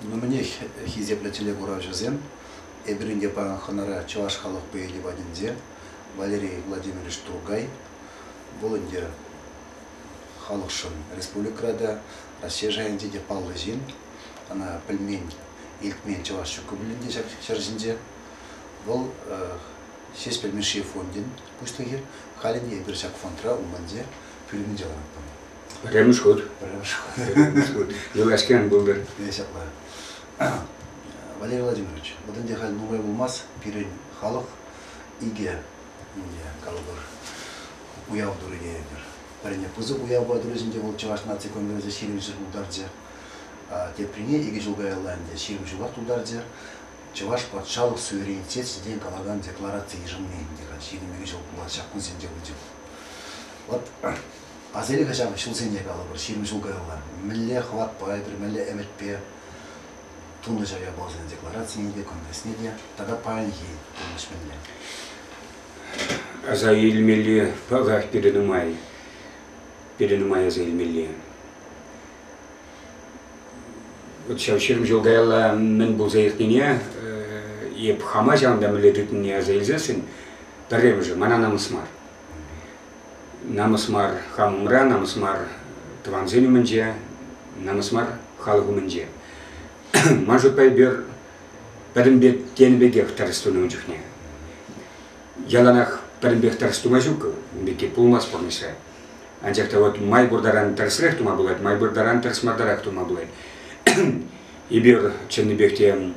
Ну, мӗнех, хисеплӗ телекуравҫӑсем, эпир ӗнтӗ паян хӑнара Чӑваш халӑх поэчӗ патӗнче Валерий Владимирович Туркай. Вӑл ӗнтӗ халӑхшӑн республикӑра та, Раҫҫей шайӗнче те паллӑ ҫын. Ӑна пӗлмен, илтмен чӑваш ҫуккӑ пулин те ҫак ҫӗр ҫинче. Вӑл Ҫеҫпӗл Мишши фондӗн пуҫлӑхӗ. Халь ӗнтӗ эпир ҫак фондра умӗнче пӳлӗмӗнче ларатпӑр. Пӗрремӗш хут. Пӗрремӗш хут. Пӗрремӗш хут. Юлашки ан пултӑр. Ҫапла. Валерий Владимирович, вот ӗнтӗ халь нумай пулмасть пирӗн халӑх икӗ ӗнтӗ, калӑпӑр, уяв турӗ тейӗпӗр. Пӗрне пысӑк уявпа турӗҫ ӗнтӗ вӑл Чӑваш наци конгресӗ 20 ҫул тултарчӗ. Теприне икӗ ҫул каялла ӗнтӗ 20 ҫулах тултарчӗ. Чӑваш патшалӑх суверенитет ҫинчен калакан деклараци йышӑнни ӗнтӗ халь 22 ҫул пулас ҫак кунсенче пулчӗ. Вот аса ҫав ҫулсене калӑпӑр, 20 ҫул каялла. Мӗнле хӑватпа эпир, мӗнле ӗмӗтпе тунӑ ҫав япаласен декларацине те, конгресне те тата паянхи пурнӑҫ мӗнле? Аса илмелли паллах питӗ нумай. Питӗ нумай аса илмелли. Вот ҫав 20 ҫул каялла мӗн пулса иртнине эп хама ҫавӑнта мӗнле тытнине аса илсессӗн, пӗрремӗшӗ, мана намӑс мар. Намӑс мар хам умра, намӑс мар тӑвансен умӗнче, намӑс мар халӑх умӗнче. Ман шутпа эпир пӗтӗмпе тенӗ пекех тӗрӗс тунӑ ун чухне. Яланах пӗтӗмпех тӗрӗс тума ҫук, ун пекки пулмасть пурнӑҫра. Анчах та вот май пур таран тӗрӗсрех тума пулать, май пур таран тӗрӗс мартарах тума пулать. Эпир чӑннипех те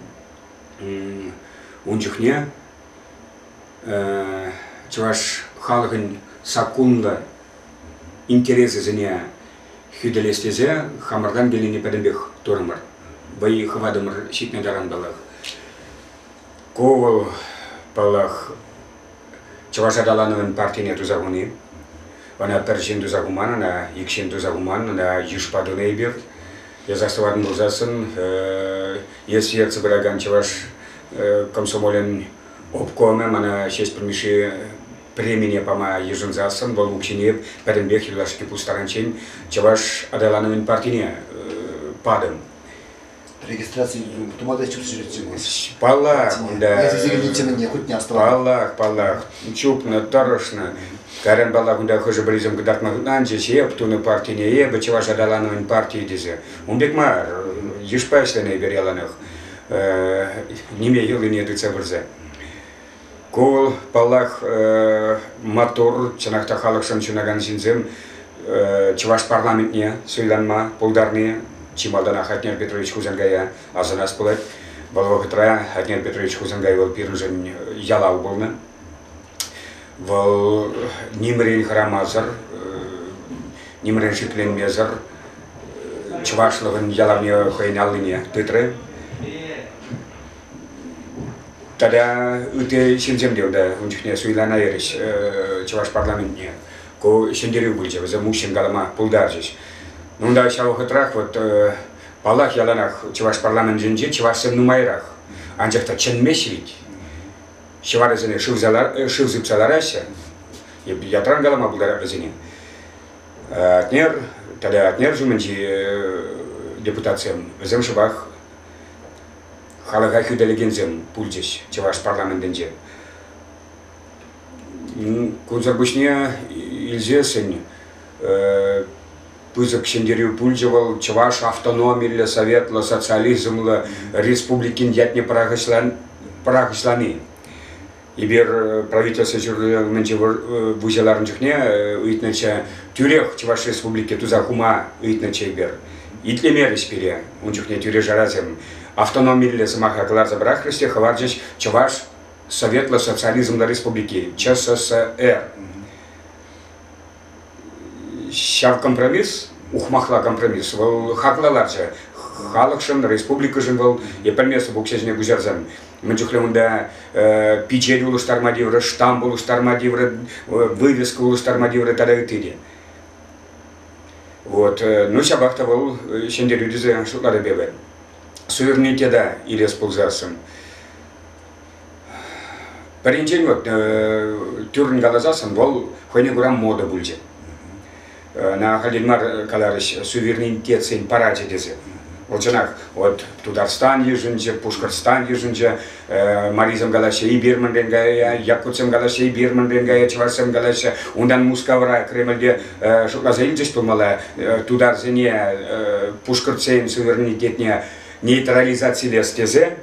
ун чухне чӑваш халӑхӗн саккунлӑ интересӗсене хӳтӗлес тесе хамӑртан килнине пӗтӗмпех турӑмӑр. Вӑй хӑватӑмӑр ҫитнӗ таран паллах. Ку вӑл, паллах, Чӑваш аталанӑвӗн партине туса хуни. Ӑна пӗр ҫын туса хуман, ӑна ик ҫын туса хуман, ӑна йышпа тунӑ эпир. Эс астӑватӑн пулсассӑн, эс ертсе пыракан чӑваш комсомолӗн обкомӗ мана Ҫеҫпӗл Мишши премине пама йышӑнсассӑн вӑл укҫине пӗтӗмпех юлашки пустаранччен Чӑваш аталанӑвӗн партине патӑм. Регистраци тума та чупса ҫӳретчӗ Паллах, унта. Хутне астӑватӑп. Паллах, паллах. Чупнӑ, тӑрӑшнӑ. Кайран, паллах, унта хӑшӗ-пӗрисем кӑтартма хӑтланчӗҫ. Эп тунӑ партине, эпӗ Чӑваш аталанӑвӗн партийӗ тесе. Ун пек мар. Йышпа ӗҫленӗ эпир яланах. Ниме йӑлине тытса пырса. Ку вӑл, паллах, маттур, чӑнах та халӑхшӑн ҫунакан ҫынсем чӑваш парламентне суйланма пултарни чи малтанах Атнер Петрович Хусанкая асӑнас пулать. Вӑл вӑхӑтра Атнер Петрович Хусанкай вӑл пирӗншӗн ялав пулнӑ. Вӑл нимрен хӑрамасӑр, нимрен шикленмесӗр чӑвашлӑхӑн ялавне хӑйӗн аллине тытрӗ. Тата ытти ҫынсем те унта ун чухне суйланайрӗҫ чӑваш парламентне. Ку ҫӗнтерӳ пулчӗ, вӗсем уҫҫӑн калама пултарчӗҫ. Унта ҫав вӑхӑтрах вот паллах яланах чӑваш парламентӗнче чӑвашсем нумайрах. Анчах та чӗнмеҫҫӗ ведь. Ҫӑварӗсене шыв сыпса лараҫҫӗ. Ятран калама пултарать вӗсене. Атнер тата Атнер ҫумӗнчи депутатсем, вӗсем шӑпах халӑха хӳтӗлекенсем пулчӗҫ чӑваш парламентӗнче. Кунсӑр пуҫне илсессӗн пысӑк ҫӗнтерӳ пулчӗ вӑл Чӑваш автономиллӗ советлӑ социализмлӑ республикин ятне пӑрахӑҫлани. Эпир правительство ҫурчӗ умӗнче выҫӑ ларнӑ чухне ыйтнӑччӗ, тӳрех Чӑваш Республики туса хума ыйтнӑччӗ эпир. Итлемерӗҫ пире ун чухне тӳре-шарасем. Автономиллӗ сӑмаха кӑларса пӑрахрӗҫ те хӑварчӗҫ Чӑваш Советлӑ Социализмлӑ Республики, ЧССР. Ҫав компромисс, ухмахла компромисс, вӑл хакла ларчӗ. Халӑхшӑн, республикӑшӑн вӑл, эп пӗлместӗп укҫа ҫине куҫарсан, мӗн чухлӗ унта пичет улӑштарма тиврӗ, штамп улӑштарма тиврӗ, вывеска улӑштарма тиврӗ тата ытти те. Вот. Ну, ҫапах та вӑл ҫӗнтерӳ тесе шутлатӑп эпӗ. Суверенитета илес пулсассӑн. Пӗринчен вот тӳррӗн каласассӑн вӑл хӑйне кура мода пулчӗ. Ӑна ахальтен мар каларӗҫ суверенитетсен парачӗ тесе. Вӑл чӑнах, вот Тутарстан йышӑнчӗ, Пушкӑртстан йышӑнчӗ, марисем калаҫҫӗ, эпир мӗнрен кая, якутсем калаҫҫӗ, эпир мӗнрен кая, чӑвашсем калаҫҫӗ. Унтан Мускавра, Кремльте шутласа илчӗҫ пулмалла, тутарсене, пушкӑртсен суверенитетне нейтрализацилес тесе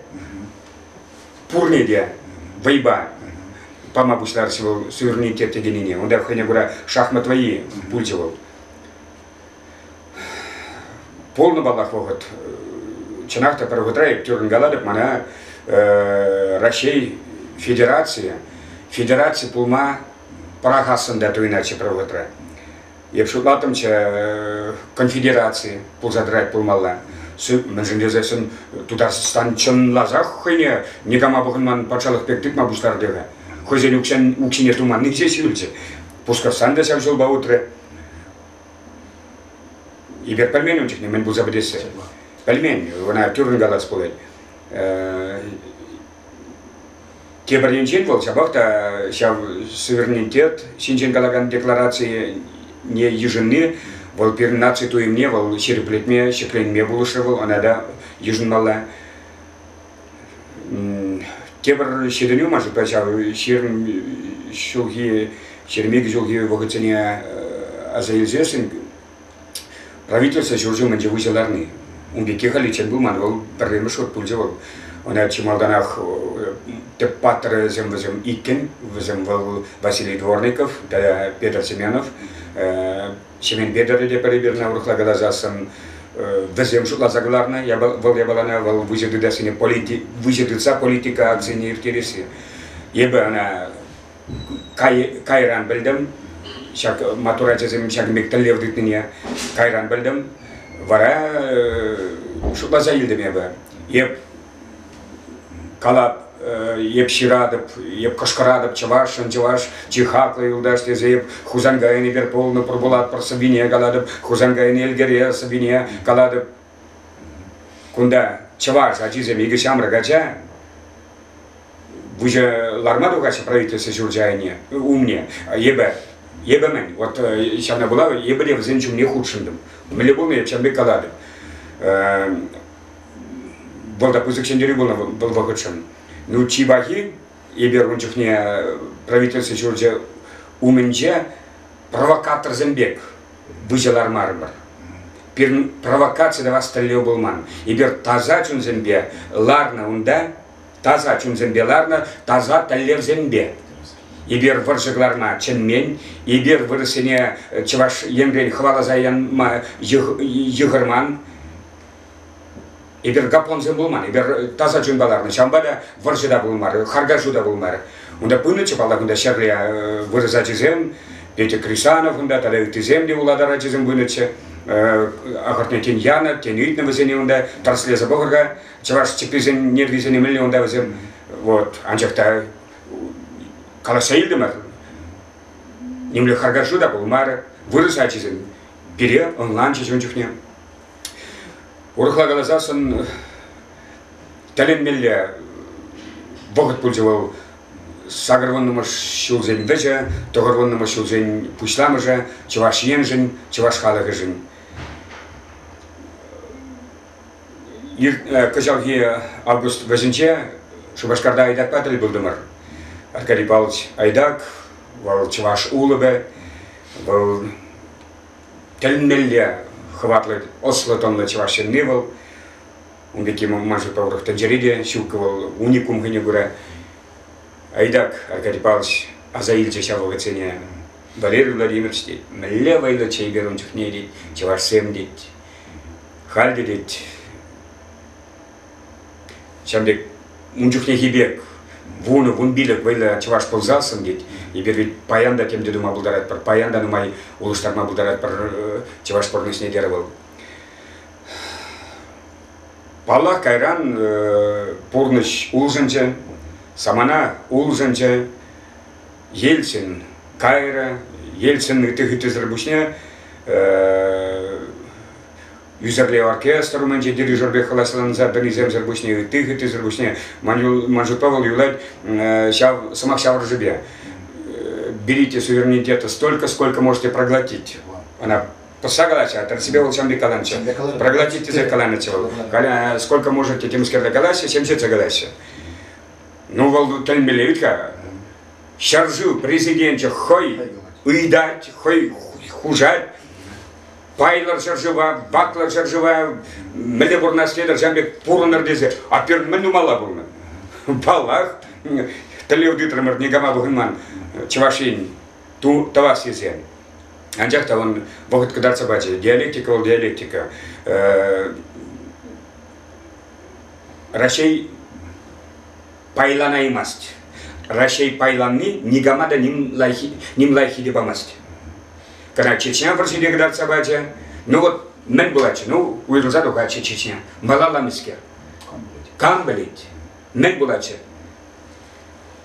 пурне те вӑйпа пама пуҫларӗҫ вӑл суверенитет текеннине. Унта хӑйне кура шахмат вӑййи пулчӗ вӑл. Пулнӑ паллах вӑхӑт. Чӑнах та пӗр вӑхӑтра эп тӳррӗн калатӑп, мана Раҫҫей Федерацийӗ федераци пулма пӑрахассӑн та туйӑнатчӗ пӗр вӑхӑтра. Эп шутлаттӑмччӗ, конфедераци пулса тӑрать пулмалла. Мӗншӗн тесессӗн Тутарстан чӑнласах хӑйне никама пӑхӑнман патшалӑх пек тытма пуҫларӗ те-ха. Хӑйсен укҫан укҫине туманни ҫеҫ юлчӗ. Пушкӑртстан та ҫав ҫулпа утрӗ. Эпир пӗлмен ун чухне мӗн пулса пӗтессе. Пӗлмен, ӑна тӳррӗн калас пулать. Тепӗр енчен вӑл ҫапах та ҫав суверенитет ҫинчен калакан декларацине йышӑнни вӑл пирӗн наци туйӑмне вӑл ҫирӗплетме, ҫӗкленме пулӑшрӗ вӑл, ӑна та йышӑнмалла. Тепӗр ҫитӗнӳ ман шутпа ҫав 20 ҫулхи, 22 ҫулхи вӑхӑтсене аса илсессӗн правительство ҫурчӗ умӗнче выҫӑ ларни. Ун пекки халиччен пулман, вӑл пӗрремӗш хут пулчӗ вӑл. Ӑна чи малтанах тӗп паттӑрӗсем вӗсем иккӗн, вӗсем вӑл Василий Дворников тата Петр Семенов. Ҫемен Петӗрӗ те пӗр-пӗрне урӑхла каласассӑн вӗсем шутласа кӑларнӑ вӑл япалана, вӑл выҫӑ тытассине выҫӑ тытса политика акцине ирттересси. Эпӗ ӑна кайран пӗлтӗм, ҫак маттур ачасем ҫакӑн пек тӗллев тытнине кайран пӗлтӗм. Вара шутласа илтӗм эпӗ. Эп калап, эп ҫыратӑп, эп кӑшкӑратӑп чӑвашшӑн чӑваш чи хаклӑ юлташ тесе эп Хусанкайӑн эпир пулнӑ пур пулатпӑр сӑввине калатӑп, Хусанкайӑн Элкере сӑввине калатӑп. Кунта чӑваш ачисем икӗ ҫамрӑк ача выҫӑ ларма тухаҫҫӗ правительство ҫурчӗ айне, умне. Эпӗ, эпӗ мӗн, вот ҫавна пула эпӗ те вӗсен ҫумне хутшӑнтӑм. Мӗнле пулнӑ, эп ҫавӑн пек калатӑп. Вӑл та пысӑк ҫӗнтерӳ пулнӑ вӑл вӑхӑтшӑн. Ну, чи пахи, эпир ун чухне правительство ҫурчӗ умӗнче провокаторсем пек выҫӑ лармарӑмӑр. Пирӗн провокаци тӑвас тӗллев пулман. Эпир таса чунсемпе ларнӑ унта, таса чунсемпе ларнӑ, таса тӗллевсемпе. Эпир вӑрҫӑ кӑларма чӗнмен, эпир вырӑссене Чӑваш Енрен хӑваласа яма йыхӑрман. Эпир гапонсем пулман, эпир таса чунпа ларнӑ. Ҫавӑнпа та вӑрҫӑ та пулмарӗ, харкашу та пулмарӗ. Унта пынӑччӗ, паллах, унта ҫӗрле вырӑс ачисем, Петя Крисанов унта тата ыттисем те Улатӑр ачисем пынӑччӗ. Ахӑртне тен янӑ, тен ыйтнӑ вӗсене унта, тӗрӗслесе пӑхӑр-ха, чӑваш чӗпписен нервисене мӗнле унта вӗсем. Вот, анчах та калаҫса илтӗмӗр. Нимле харкашу та пулмарӗ. Вырӑс ачисем пире ӑнланчӗҫ ун чухне. Урӑхла каласассӑн тӗлӗнмелле вӑхӑт пулчӗ вӑл. 80-мӗш ҫулсен вӗҫӗ, 90-мӗш ҫулсен пуҫламӑшӗ Чӑваш Еншӗн, чӑваш халӑхӗшӗн. Кӑҫалхи август вӗҫӗнче Шупашкарта Айдакпа тӗл пултӑмӑр. Аркадий Павлович Айдак, вӑл чӑваш улӑпӗ, вӑл тӗлӗнмелле хӑватлӑ, ӑслӑ-тӑнлӑ чӑваш ҫынни вӑл. Ун пекки ман шутпа урӑх тӗнчере те ҫук вӑл, уникум хӑйне кура. Айдак Аркадий Павлович аса илчӗ ҫав вӑхӑтсене. Валерий Владимирович тет, мӗнле вӑйлӑччӗ эпир ун чухне тет, чӑвашсем тет. Халь те тет, ҫавӑн пек ун чухнехи пек 10-15 вӑйлӑ чӑваш пулсассӑн тет, эпир ведь паян та тем те тума пултаратпӑр, паян та нумай улӑштарма пултаратпӑр чӑваш пурнӑҫне терӗ вӑл. Паллах, кайран пурнӑҫ улшӑнчӗ, самана улшӑнчӗ. Ельцин кайрӗ, Ельцин ытти-хыттисӗр пуҫне ӳсӗрле оркестр умӗнче дирижер пек хӑлаҫланса тӑнисемсӗр пуҫне, ытти-хыттисӗр пуҫне ман шутпа вӑл юлать ҫав сӑмах ҫаврӑшӗпе. Берите суверенитета столько, сколько можете проглотить. Ӑна Пӑсса калаҫҫӗ, тӗрӗссипе вӑл ҫавӑн пек каланӑччӗ. Проглотить тесе каланӑччӗ вӑл. Халӗ сколько можете темскерте калаҫҫӗ, ҫемҫетсе калаҫҫӗ. Ну, вӑл тӗлӗнмелле вӗт-ха. Ҫӗршыв президенчӗ хӑй ыйтать, хӑй хушать. Пайлӑр ҫӗршыва, ваклӑр ҫӗршыва, мӗнле пурӑнас тетӗр, ҫавӑн пек пурӑнӑр тесе. А пирӗн мӗн тумалла пулнӑ? Паллах, тӗллев тытрӑмӑр, никама пӑхӑнман Чӑваш Ен тӑвас тесе. Анчах та он вӑхӑт кӑтартса пачӗ. Диалектика вӑл диалектика. Раҫҫей пайланаймасть. Раҫҫей пайланни никама та ним лайӑххи, ним лайӑххи те памасть. Кӑна Чечня вӑрҫи те кӑтартса пачӗ. Ну вот мӗн пулатчӗ? Ну, уйрӑлса тухатчӗ Чечня. Малалла мӗскер? Кам пӗлет? Мӗн пулатчӗ?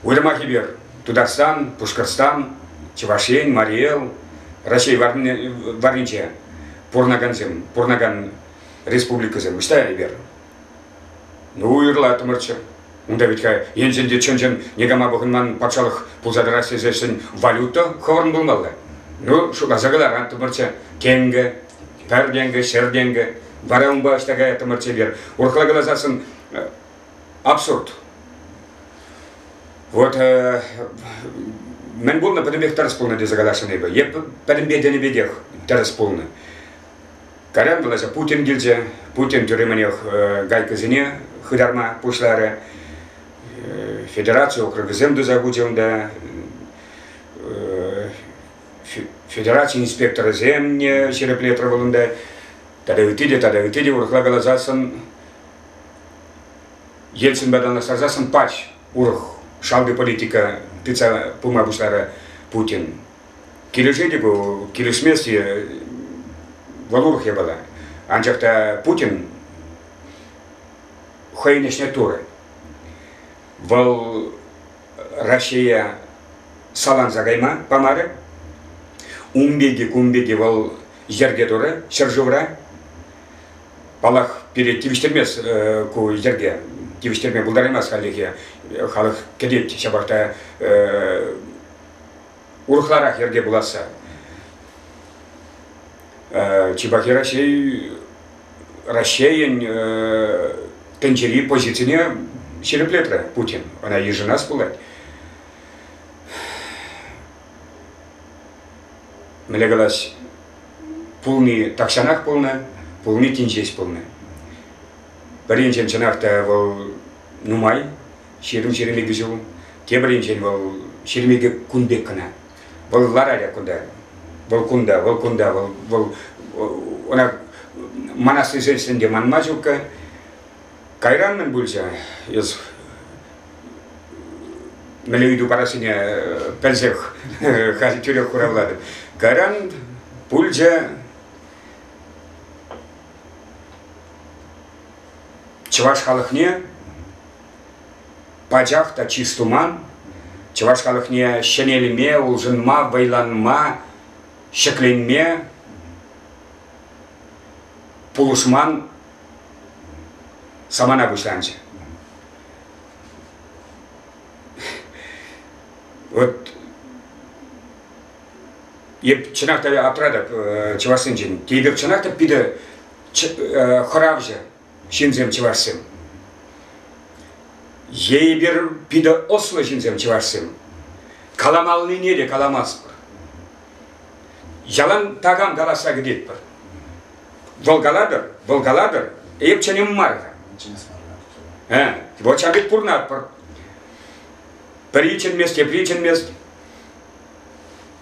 Уйрӑмах эпир Тутарстан, Пушкӑртстан, Чӑваш Ен, Мари Эл, Раҫҫей варринче пурӑнакансем, пурӑнакан республикӑсем ӑҫта эпир? Ну, уйрӑлаттӑмӑрччӗ. Унта вӗт-ха енчен те чӑн-чӑн никама пӑхӑнман патшалӑх пулса тӑрас тесессӗн валюта хӑвӑрӑн пулмалла. Ну, шутласа кӑлараттӑмӑрччӗ. Тенкӗ, пӗр тенкӗ, ҫӗр тенкӗ. Вара унпа ӑҫта каяттӑмӑрччӗ эпир. Урӑхла каласассӑн абсурд. Вот мӗн пулнӑ пӗтӗмпех тӗрӗс пулнӑ тесе каласшӑн эпӗ. Е пӗтӗмпе тенӗ пекех тӗрӗс пулнӑ. Кайран вӑл Путин килчӗ. Путин тӳрремӗнех гайкӑсене хытарма пуҫларӗ. Федераци округӗсем туса хучӗ унта. Федераци инспекторӗсем те ҫирӗплетрӗ вӑл унта. Тата ытти те, тата ытти те урӑхла каласассӑн Ельцинпа танлаштарсассӑн пач урӑх шалти политика тытса пыма пуҫларӗ Путин. Килӗшет-и ку, килӗшмест-и, вӑл урӑх япала. Анчах та Путин хӑйӗн ӗҫне турӗ. Вӑл Раҫҫее саланса кайма памарӗ. Ун пирки, кун пирки вӑл йӗрке турӗ ҫӗршывра. Паллах, пире тивӗҫтермест ку йӗрке. Тивӗҫтерме пултараймасть хальлӗхе. Халӑх кӗтет ҫапах та урӑхларах йӗрке пуласса. Чи пахи Раҫҫей Раҫҫейӗн тӗнчери позицине ҫирӗплетрӗ Путин. Ӑна йышӑнас пулать. Мӗнле калас, пулни тахҫанах пулнӑ, пулни тин ҫеҫ пулнӑ. Пӗр енчен чӑнах та вӑл нумай, 20-22 ҫул, тепӗр енчен вӑл 22 кун пек кӑна. Вӑл ларать кунта, вӑл кунта, вӑл кунта, вӑл, вӑл ӑна манас тесен те манма ҫукка. Кайран мӗн пулчӗ? Эс мӗнле ыйту парассине пӗлсех халь тӳрех хуравлатӑп. Кайран пулчӗ чӑваш халӑхне пачах та чыс туман, чӑваш халӑхне ҫӗнелме, улшӑнма, вӑйланма, ҫӗкленме пулӑшман самана пуҫланчӗ. Вот эп чӑнах та аптӑратӑп чӑвашсенчен. Тепӗр чӑнах та питӗ хӑравҫӑ ҫынсем чӑвашсем. Е эпир питӗ ӑслӑ ҫынсем чӑвашсем. Каламаллине те каламастпӑр. Ялан такам каласса кӗтетпӗр. Вӑл калатӑр, вӑл калатӑр, эп чӗнем мар-ха. Э, вот ҫав пек пурӑнатпӑр. Пӗри чӗнмест, тепри чӗнмест.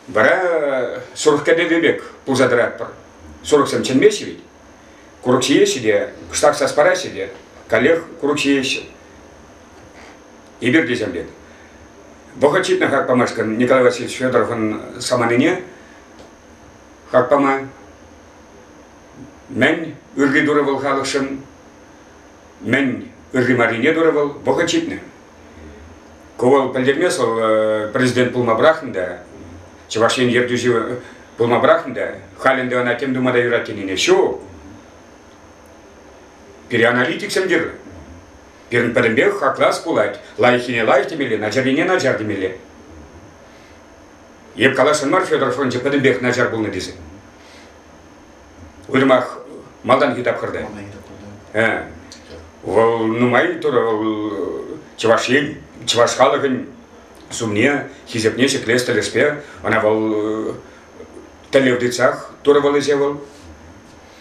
Вара сурӑх кӗтӗвӗ пек пулса тӑратпӑр. Сурӑхсем чӗнмеҫҫӗ ведь. Курӑк ҫиеҫҫӗ те, кӑштах сас параҫҫӗ те, каллех курӑк ҫиеҫҫӗ. Эпир те ҫав пек. Вӑхӑт ҫитнӗ хак памашкӑн Николай Васильевич Федоровӑн саманине хак пама. Мӗн ырри турӗ вӑл халӑхшӑн, мӗн ырри маррине турӗ вӑл, вӑхӑт ҫитнӗ. Ку вӑл пӗлтермест вӑл президент пулма пӑрахнӑ та, Чӑваш Ен ертӳҫи пулма пӑрахнӑ та, халь ӗнтӗ ӑна тем тума та юрать тенине. Ҫук! Пире аналитиксем кирлӗ. Пирӗн пӗтӗмпех хаклас пулать. Лайӑххине лайӑх темелле, начаррине начар темелле. Эп каласшӑн мар Федор фрончӗ пӗтӗмпех начар пулнӑ тесе. Уйрӑмах малтанхи тапхӑрта. Вӑл нумай турӑ, вӑл Чӑваш Ен, чӑваш халӑхӗн сумне, хисепне ҫӗклес тӗлӗшпе ӑна вӑл тӗллев тытсах турӑ вӑл ӗҫе вӑл.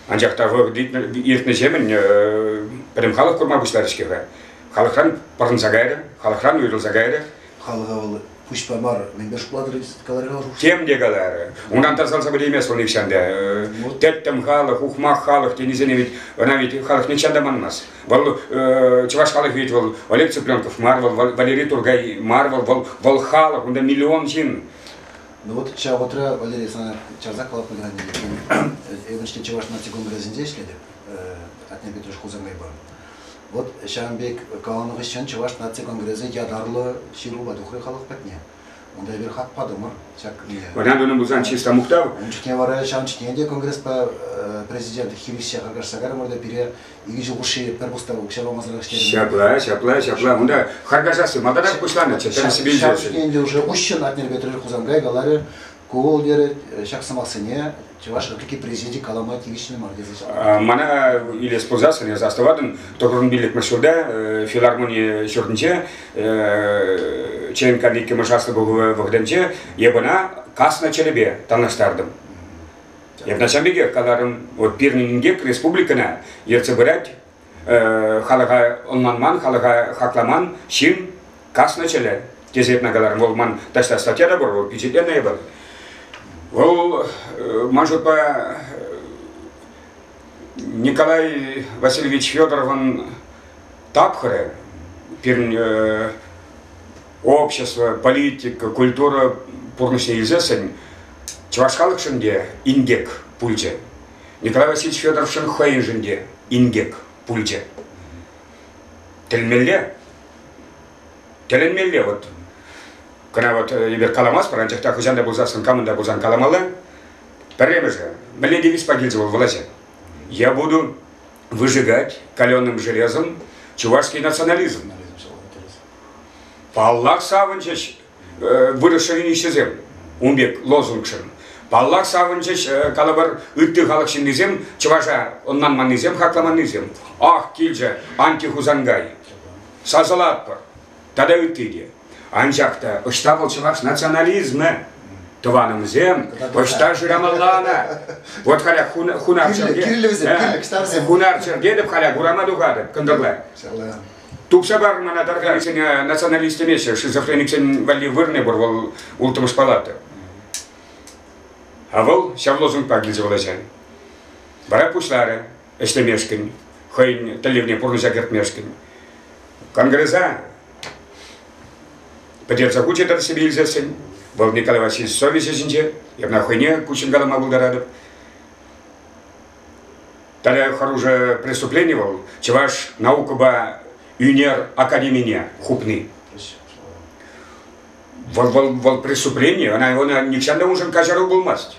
Анчах та вӑл иртнӗҫемӗн пӗтӗм халӑх курма пуҫларӗ-ҫке-ха. Халӑхран пӑрӑнса кайрӗ, халӑхран уйрӑлса кайрӗ. Халӑха вӑл пуҫпа мар, мӗнпе шутлатӑр каларӗ Тем те каларӗ. Унран тасалса пӗтеймест вӑл нихҫан та. Тӗттӗм халӑх, ухмах халӑх тенисене ведь ӑна ведь халӑх нихҫан та манмасть. Вӑл чӑваш халӑхӗ ведь вӑл Олег Цыпленков мар, вӑл Валерий Тургай мар, вӑл вӑл вӑл халӑх, унта миллион ҫын. Ну вот ҫав вӑхӑтра, Валерий, сана чарсах калап пуль-ха эпӗ Чӑваш наци конгресӗнче ӗҫлетӗп, Атнер Петрович Хусанкайпа. Вот ҫавӑн пек каланӑ хыҫҫӑн Чӑваш наци конгресӗ ятарлӑ ҫырупа тухрӗ халӑх патне. Унта эпир хак патӑмӑр ҫак Вариант унӑн пулсан чисто мухтав. Ун чухне вара ҫавӑн чухне те конгреспа президент хирӗҫсе харкашса карӑмӑр та пире икӗ ҫул хушши пӗр пустав укҫа памасӑрах ӗҫлерӗмӗр. Ҫапла, ҫапла, ҫапла. Унта харкашасси малтанах пуҫланӑччӗ. Тӗрӗссипе Ҫав чухне ӗнтӗ уже уҫҫӑн Атнер Петрович Хусанкай каларӗ, ку вӑл терӗ ҫак сӑмахсене Чӑваш Республики президенчӗ калама тивӗҫлӗ мар тесе Мана илес пулсассӑн эс астӑватӑн, 95-мӗш ҫулта филармони ҫуртӗнче ЧНК иккӗмӗш аслӑ пухӑвӗ вӑхӑтӗнче эп ӑна каснӑ чӗлӗпе танлаштартӑм. Эп ҫавӑн пекех каларӑм, вот пирӗн инкек республикӑна ертсе пырать, халӑха ӑнланман, халӑха хакламан ҫын каснӑ чӗлӗ тесе эпна каларӑм. Вӑл ман таҫта статья та пур, вӑл пичетленнӗ эпӗ. Вӑл ман шутпа Николай Васильевич Федоровӑн тапхӑрӗ пирӗн общество, политика, культура пурнӑҫне илсессӗн чӑваш халӑхшӑн те инкек пулчӗ. Николай Васильевич Федоровшӑн хӑйӗншӗн те инкек пулчӗ. Тӗлмелле. Тӗлӗнмелле вот. Кӑна вот эпир каламастпӑр, анчах та хӑҫан та пулсассӑн камӑн та пулсан каламалла. Пӗрремӗшӗ, мӗнле девизпа килчӗ вӑл влаҫа? Я буду выжигать каленым железом чувашский национализм. Паллах, савӑнчӗҫ вырӑс шовинисчӗсем ун пек лозунгшӑн. Паллах, савӑнчӗҫ, калӑпӑр, ытти халӑх ҫыннисем чӑваша ӑнланманнисем, хакламаннисем. Ах, килчӗ антихусанкай. Сасӑлатпӑр. Тата ытти те. Анчах та ӑҫта вӑл чӑваш национализмӗ? Тӑванӑмсем, ӑҫта шырамалла ӑна? Вот халях хунар чӗрке. Кирлӗ вӗсем, кирлӗ, кӑштавсем. Хунар чӗркетӗп, халях урама тухатӑп кӑнтӑрла. Тупса пар мана тархансене националист темеҫҫӗ, шизофрениксен валли вырӑнӗ пур, вӑл улттӑмӗш палата. А вӑл ҫав лозунгпа килсе вулаҫа. Вара пуҫларӗ ӗҫлемешкӗн, хӑйӗн тӗллевне пурнӑҫа кӗртмешкӗн. Конгреса пӗтерсе хучӗ тӗрӗссипе илсессӗн, вӑл Николай Васильевич совеҫӗ ҫинче, эпӗ хӑйне куҫӑн калама пултаратӑп. Тата хӑрушӑ преступлени вӑл Чӑваш наукӑпа ӳнер академине хупни. Вӑл, вӑл, вӑл преступлени, ӑна, ӑна нихҫан та уншӑн каҫару пулмасть.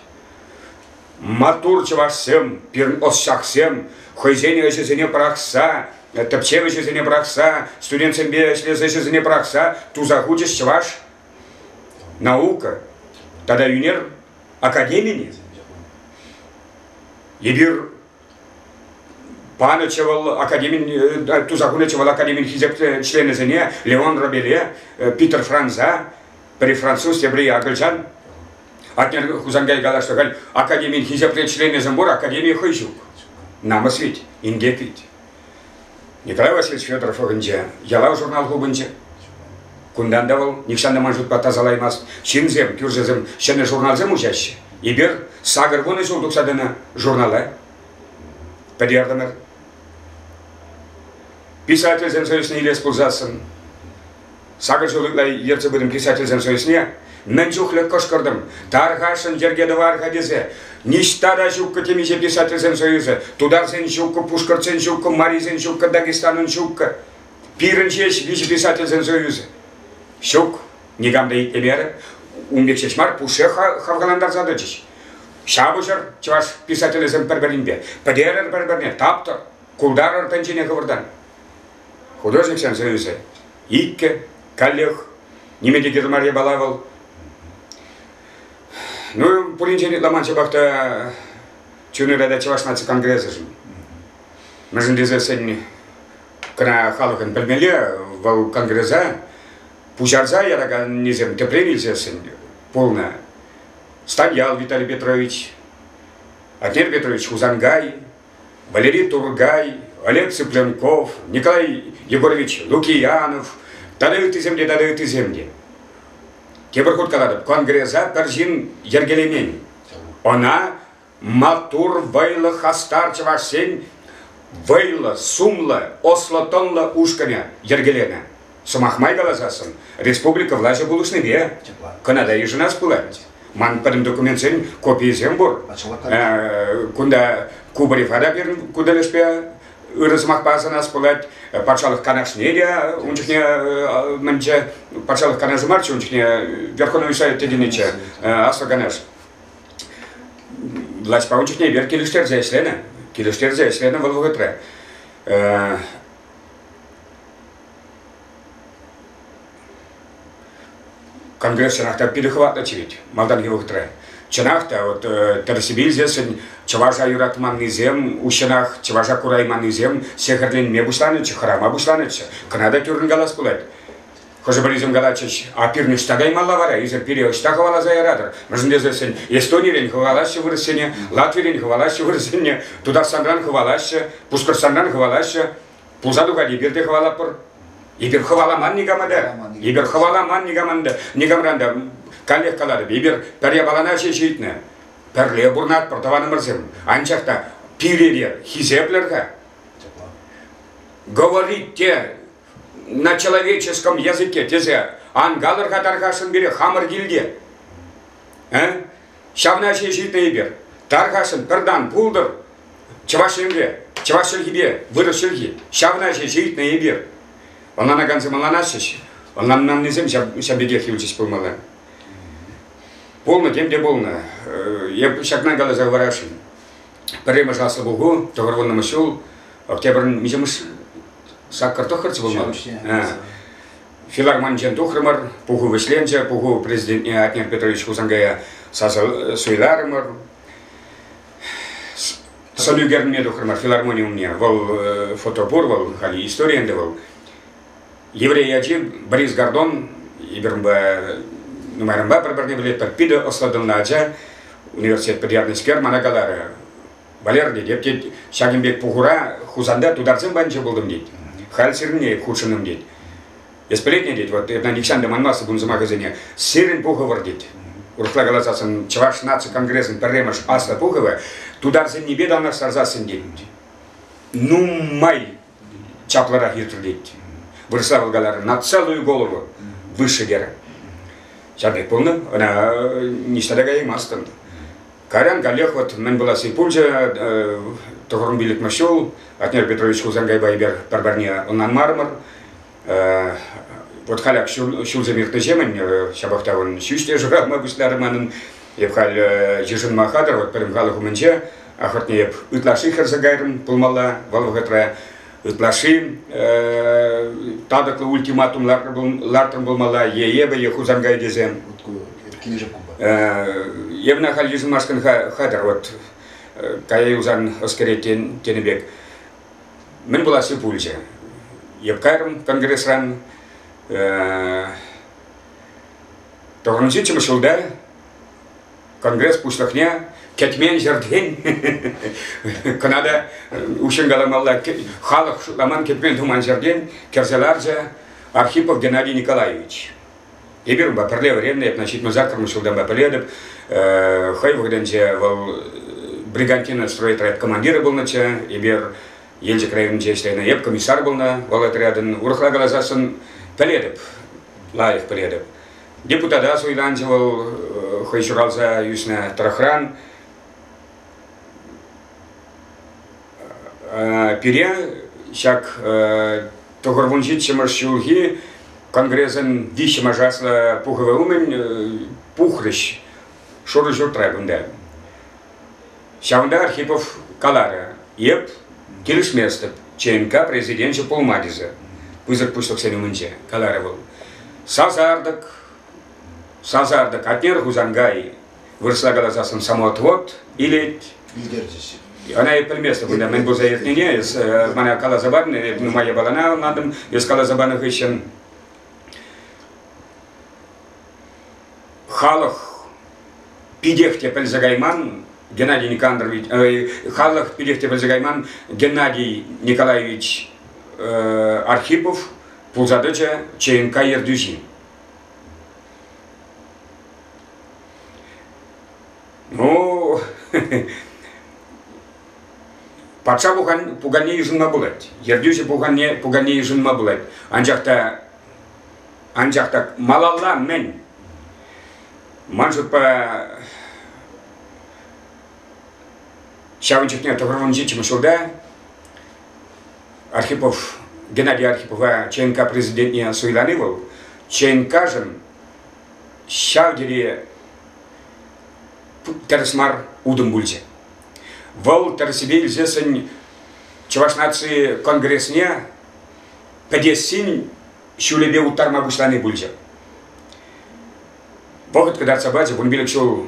Маттур чӑвашсем, пирӗн ӑсчахсем хӑйсен ӗҫӗсене пӑрахса, тӗпчев ӗҫӗсене пӑрахса, студентсемпе ӗҫлес ӗҫӗсене пӑрахса туса хучӗҫ чӑваш наука тата ӳнер академине. Эпир панӑччӗ вӑл академин, туса хунӑччӗ вӑл академин хисеплӗ членӗсене Леон Робеле, Питер Франца, пӗри француз, тепри акӑлчан. Атнер Хусанкай калаҫнӑ халь академин хисеплӗ членӗсем пур, академи хӑй ҫук. Намӑс ведь, инкек ведь. Николай Васильевич Федоров ӑхӑнчӗ, Ялав журнал хупӑнчӗ. Кунтан та вӑл нихҫан та ман шутпа тасалаймасть. Ҫынсем, кӳршӗсем ҫӗнӗ журналсем уҫаҫҫӗ. Эпир 80 ҫул тухса тӑнӑ журнала пӗтертӗмӗр. Писательсен союзне илес пулсассӑн, сакӑр ҫул ытла ертсе пытӑм писательсен союзне, мӗн чухлӗ кӑшкӑртӑм, тархасшӑн йӗрке тӑвар-ха тесе. Ниҫта та ҫуккӑ темиҫе писательсен союзӗ. Тутарсен ҫуккӑ, пушкӑртсен ҫуккӑ, марисен ҫуккӑ, Дагестанӑн ҫуккӑ. Пирӗн ҫеҫ виҫӗ писательсен союзӗ. Ҫук, никам та итлемерӗ. Ун пек ҫеҫ мар, пушшех хавхалантарса тӑчӗҫ. Ҫапӑҫӑр чӑваш писателӗсем пӗр-пӗринпе. Пӗтерӗр пӗр-пӗрне, таптӑр, култарӑр тӗнчене хӑвӑртан. Художниксен союзӗ иккӗ, каллех ниме те кирлӗ мар япала вӑл. Ну, пуринчен ытла ман ҫапах та. Чун ыратать Чӑваш наци конгресӗшӗн. Мӗншӗн тесессӗн кӑна халӑхӑн пӗлмелле, вӑл конгреса пуҫарса яраканнисем тӗпрен илсессӗн пулнӑ. Станьял Виталий Петрович, Атнер Петрович Хусанкай, Валерий Тургай, Олег Цыпленков, Николай Егорович Лукиянов тата ыттисем те, тата ыттисем те. Тепӗр хут калатӑп, конгреса пӗр ҫын йӗркелемен. Ӑна маттур, вӑйлӑ, хастар чӑвашсен вӑйлӑ, сумлӑ, ӑслӑ-тӑнлӑ ушкӑнӗ йӗркеленӗ. Сӑмах май каласассӑн, республика влаҫӗ пулӑшнипе кӑна та йышӑнас пулать. Ман пӗтӗм документсен копийӗсем пур. Кунта Кубаревра та пирӗн ку тӗлӗшпе ырӑ сӑмахпа асӑнас пулать. Патшалӑх Канашне те ун чухне мӗнче Патшалӑх Канашӗ марччӗ ун чухне Верховный Совет текенниччӗ, Аслӑ Канаш. Влаҫпа ун чухне эпир килӗштерсе ӗҫленӗ. Килӗштерсе ӗҫленӗ вӑл вӑхӑтра. Конгресс чӑнах та питӗ хӑватлӑччӗ вӗт малтанхи вӑхӑтра. Чӑнах та, вот тӗрӗссипе илсессӗн чӑваша юратманнисем, уҫҫӑнах чӑваша курайманнисем сехӗрленме пуҫланӑччӗ, хӑрама пуҫланӑччӗ. Кӑна та тӳррӗн калас пулать. Хӑшӗ-пӗрисем калатчӗҫ, а пирӗн ӑҫта каймалла вара, эсир пире ӑҫта хӑваласа яратӑр? Мӗншӗн тесессӗн Эстонирен хӑвалаҫҫӗ вырӑссене, Латвирен хӑвалаҫҫӗ вырӑссене, Тутарстанран хӑвалаҫҫӗ, Пушкӑртстанран хӑвалаҫҫӗ. Пулса тухать, эпир те хӑвалатпӑр. Эпир хӑваламан никама та. Эпир хӑваламан никаман та, никамран та. Каллех калатӑп, эпир пӗр япалана ҫеҫ ыйтнӑ. Пӗрле пурӑнатпӑр, тӑванӑмӑрсем. Анчах та пире те хисеплӗр-ха. Говорить те на человеческом языке тесе ан калӑр-ха тархасшӑн пире хамӑр килте. Э? Ҫавна ҫеҫ ыйтнӑ эпир. Тархасшӑн пӗртан пултӑр Чӑваш Енре чӑваш чӗлхипе вырӑс чӗлхи ҫавна ҫеҫ ыйтнӑ эпир. Ӑнланакансем ӑнланаҫҫӗ, ӑнланманнисем ҫав пекех юлчӗҫ пулмалла. Пулнӑ, тем те пулнӑ. Эп ҫакна каласа хӑварасшӑн. Пӗрремӗш аслӑ пуху, тӑхӑрвуннӑмӗш ҫул, октябрӗн миҫемӗш саккӑр тӑххӑрччӗ пулмалла. Филармонинчен тухрӑмӑр, пуху вӗҫленчӗ, пуху президентне Атнер Петрович Хусанкая сасӑ суйларӑмӑр. Сӑн ӳкерме тухрӑмӑр филармони умне. Вӑл фото пур, вӑл халӗ истори ӗнтӗ вӑл. Еврей ачи Борис Гордон, эпир унпа нумайранпа пӗр-пӗрне пӗлетпӗр, питӗ ӑслӑ-тӑнлӑ ача, университет пӗтернӗскер, мана каларӗ, Валер, тет, эп тет, ҫакӑн пек пухура Хусанта тутарсем патӗнче пултӑм, тет. Халь сирӗнне эп хутшӑнтӑм, тет. Эс пӗлетне, тет, вот эп нихҫан та манмастӑп ун сӑмахӗсене. Сирӗн пухӑвӑр, тет. Урӑхла каласассӑн, Чӑваш наци конгресӗн пӗрремӗш аслӑ пухӑвӗ тутарсеннипе танлаштарсассӑн, тет, нумай чаплӑрах иртрӗ, тет. Вырӑсла вӑл каларӗ, на целую голову выше терӗ. Ҫав пек пулнӑ, ӑна ниҫта та каяймастӑн. Кайран каллех вот мӗн пуласси пулчӗ, тӑхӑрӑн пиллӗкмӗш ҫул Атнер Петрович Хусанкайпа эпир пӗр-пӗрне ӑнланмарӑмӑр. Вот халь ак ҫулсем иртнӗҫемӗн ҫапах та ун ҫӳҫ те шӑралма пуҫларӗ манӑн. Эп халь йышӑнма хатӗр, вот пӗтӗм халӑх умӗнче. Ахӑртне эп ытлашши хӗрсе кайрӑм пулмалла вӑл вӑхӑтра. Ытлашши татӑклӑ ультиматум лартрӑм пулмалла е эпӗ, е Хусанкай тесе. Килӗшеп кунпа. Эпӗ халь йышӑнмашкӑн хатӗр, вот кая юлсан ӑс кӗрет тенӗ пек. Мӗн пуласси пулчӗ. Эп кайрӑм конгресран. Тӑхӑрӑн ҫиччӗмӗш ҫулта конгресс пуҫлӑхне кӗтмен ҫӗртен кӑна та уҫҫӑн каламалла халӑх шутламан кӗтмен туман ҫӗртен кӗрсе ларчӗ Архипов Геннадий Николаевич. Эпир унпа пӗрле вӗреннӗ, эп ҫитмӗл саккӑрмӗш ҫултанпа пӗлетӗп. Хӑй вӑхӑтӗнче вӑл Бригантина стройотряд командирӗ пулнӑччӗ. Эпир Елчӗк районӗнче ӗҫленӗ. Эп комиссар пулнӑ вӑл отрядӑн. Урӑхла каласассӑн пӗлетӗп, лайӑх пӗлетӗп. Депутата суйланчӗ вӑл хӑй ҫуралса ӳснӗ тӑрӑхран. Пире ҫак тӑхӑрвун ҫиччӗмӗш ҫулхи конгресӑн виҫҫӗмӗш аслӑ пухӑвӗ умӗн пухрӗҫ шурӑ ҫуртра кунта. Ҫавӑнта Архипов каларӗ, эп килӗшместӗп ЧНК президенчӗ пулма тесе. Пысӑк пуҫлӑхсен умӗнче каларӗ вӑл. Сасартӑк, сасартӑк Атнер Хусанкай. Вырӑсла каласассӑн самоотвод илет. Илтерчӗҫ. Ӑна эп пӗлместӗп, унта мӗн пулса иртнине. Эс мана каласа патӑн, эп нумай япалана ӑнлантӑм. Эс каласа панӑ хыҫҫӑн халӑх питех те пӗлсе кайман Геннадий Никандрович, халӑх питех те пӗлсе кайман Геннадий Николаевич Архипов пулса тӑчӗ ЧНК ертӳҫи. Ну, патша пуканне йышӑнма пулать, ертӳҫӗ пуканне йышӑнма пулать. Анчах та анчах та малалла мӗн? Ман шутпа, ҫавӑн чухне 97 ҫулта Архипов, Геннадий Архипова ЧНК президентне суйлани вӑл ЧНКшӑн ҫав тери тӗрӗс мар утӑм пулчӗ. Вӑл тӗрӗссипе илсессӗн Чӑваш наци конгресне пӗтессин ҫулӗпе уттарма пуҫлани пулчӗ. Вӑхӑт кӑтартса пачӗ, 15 ҫул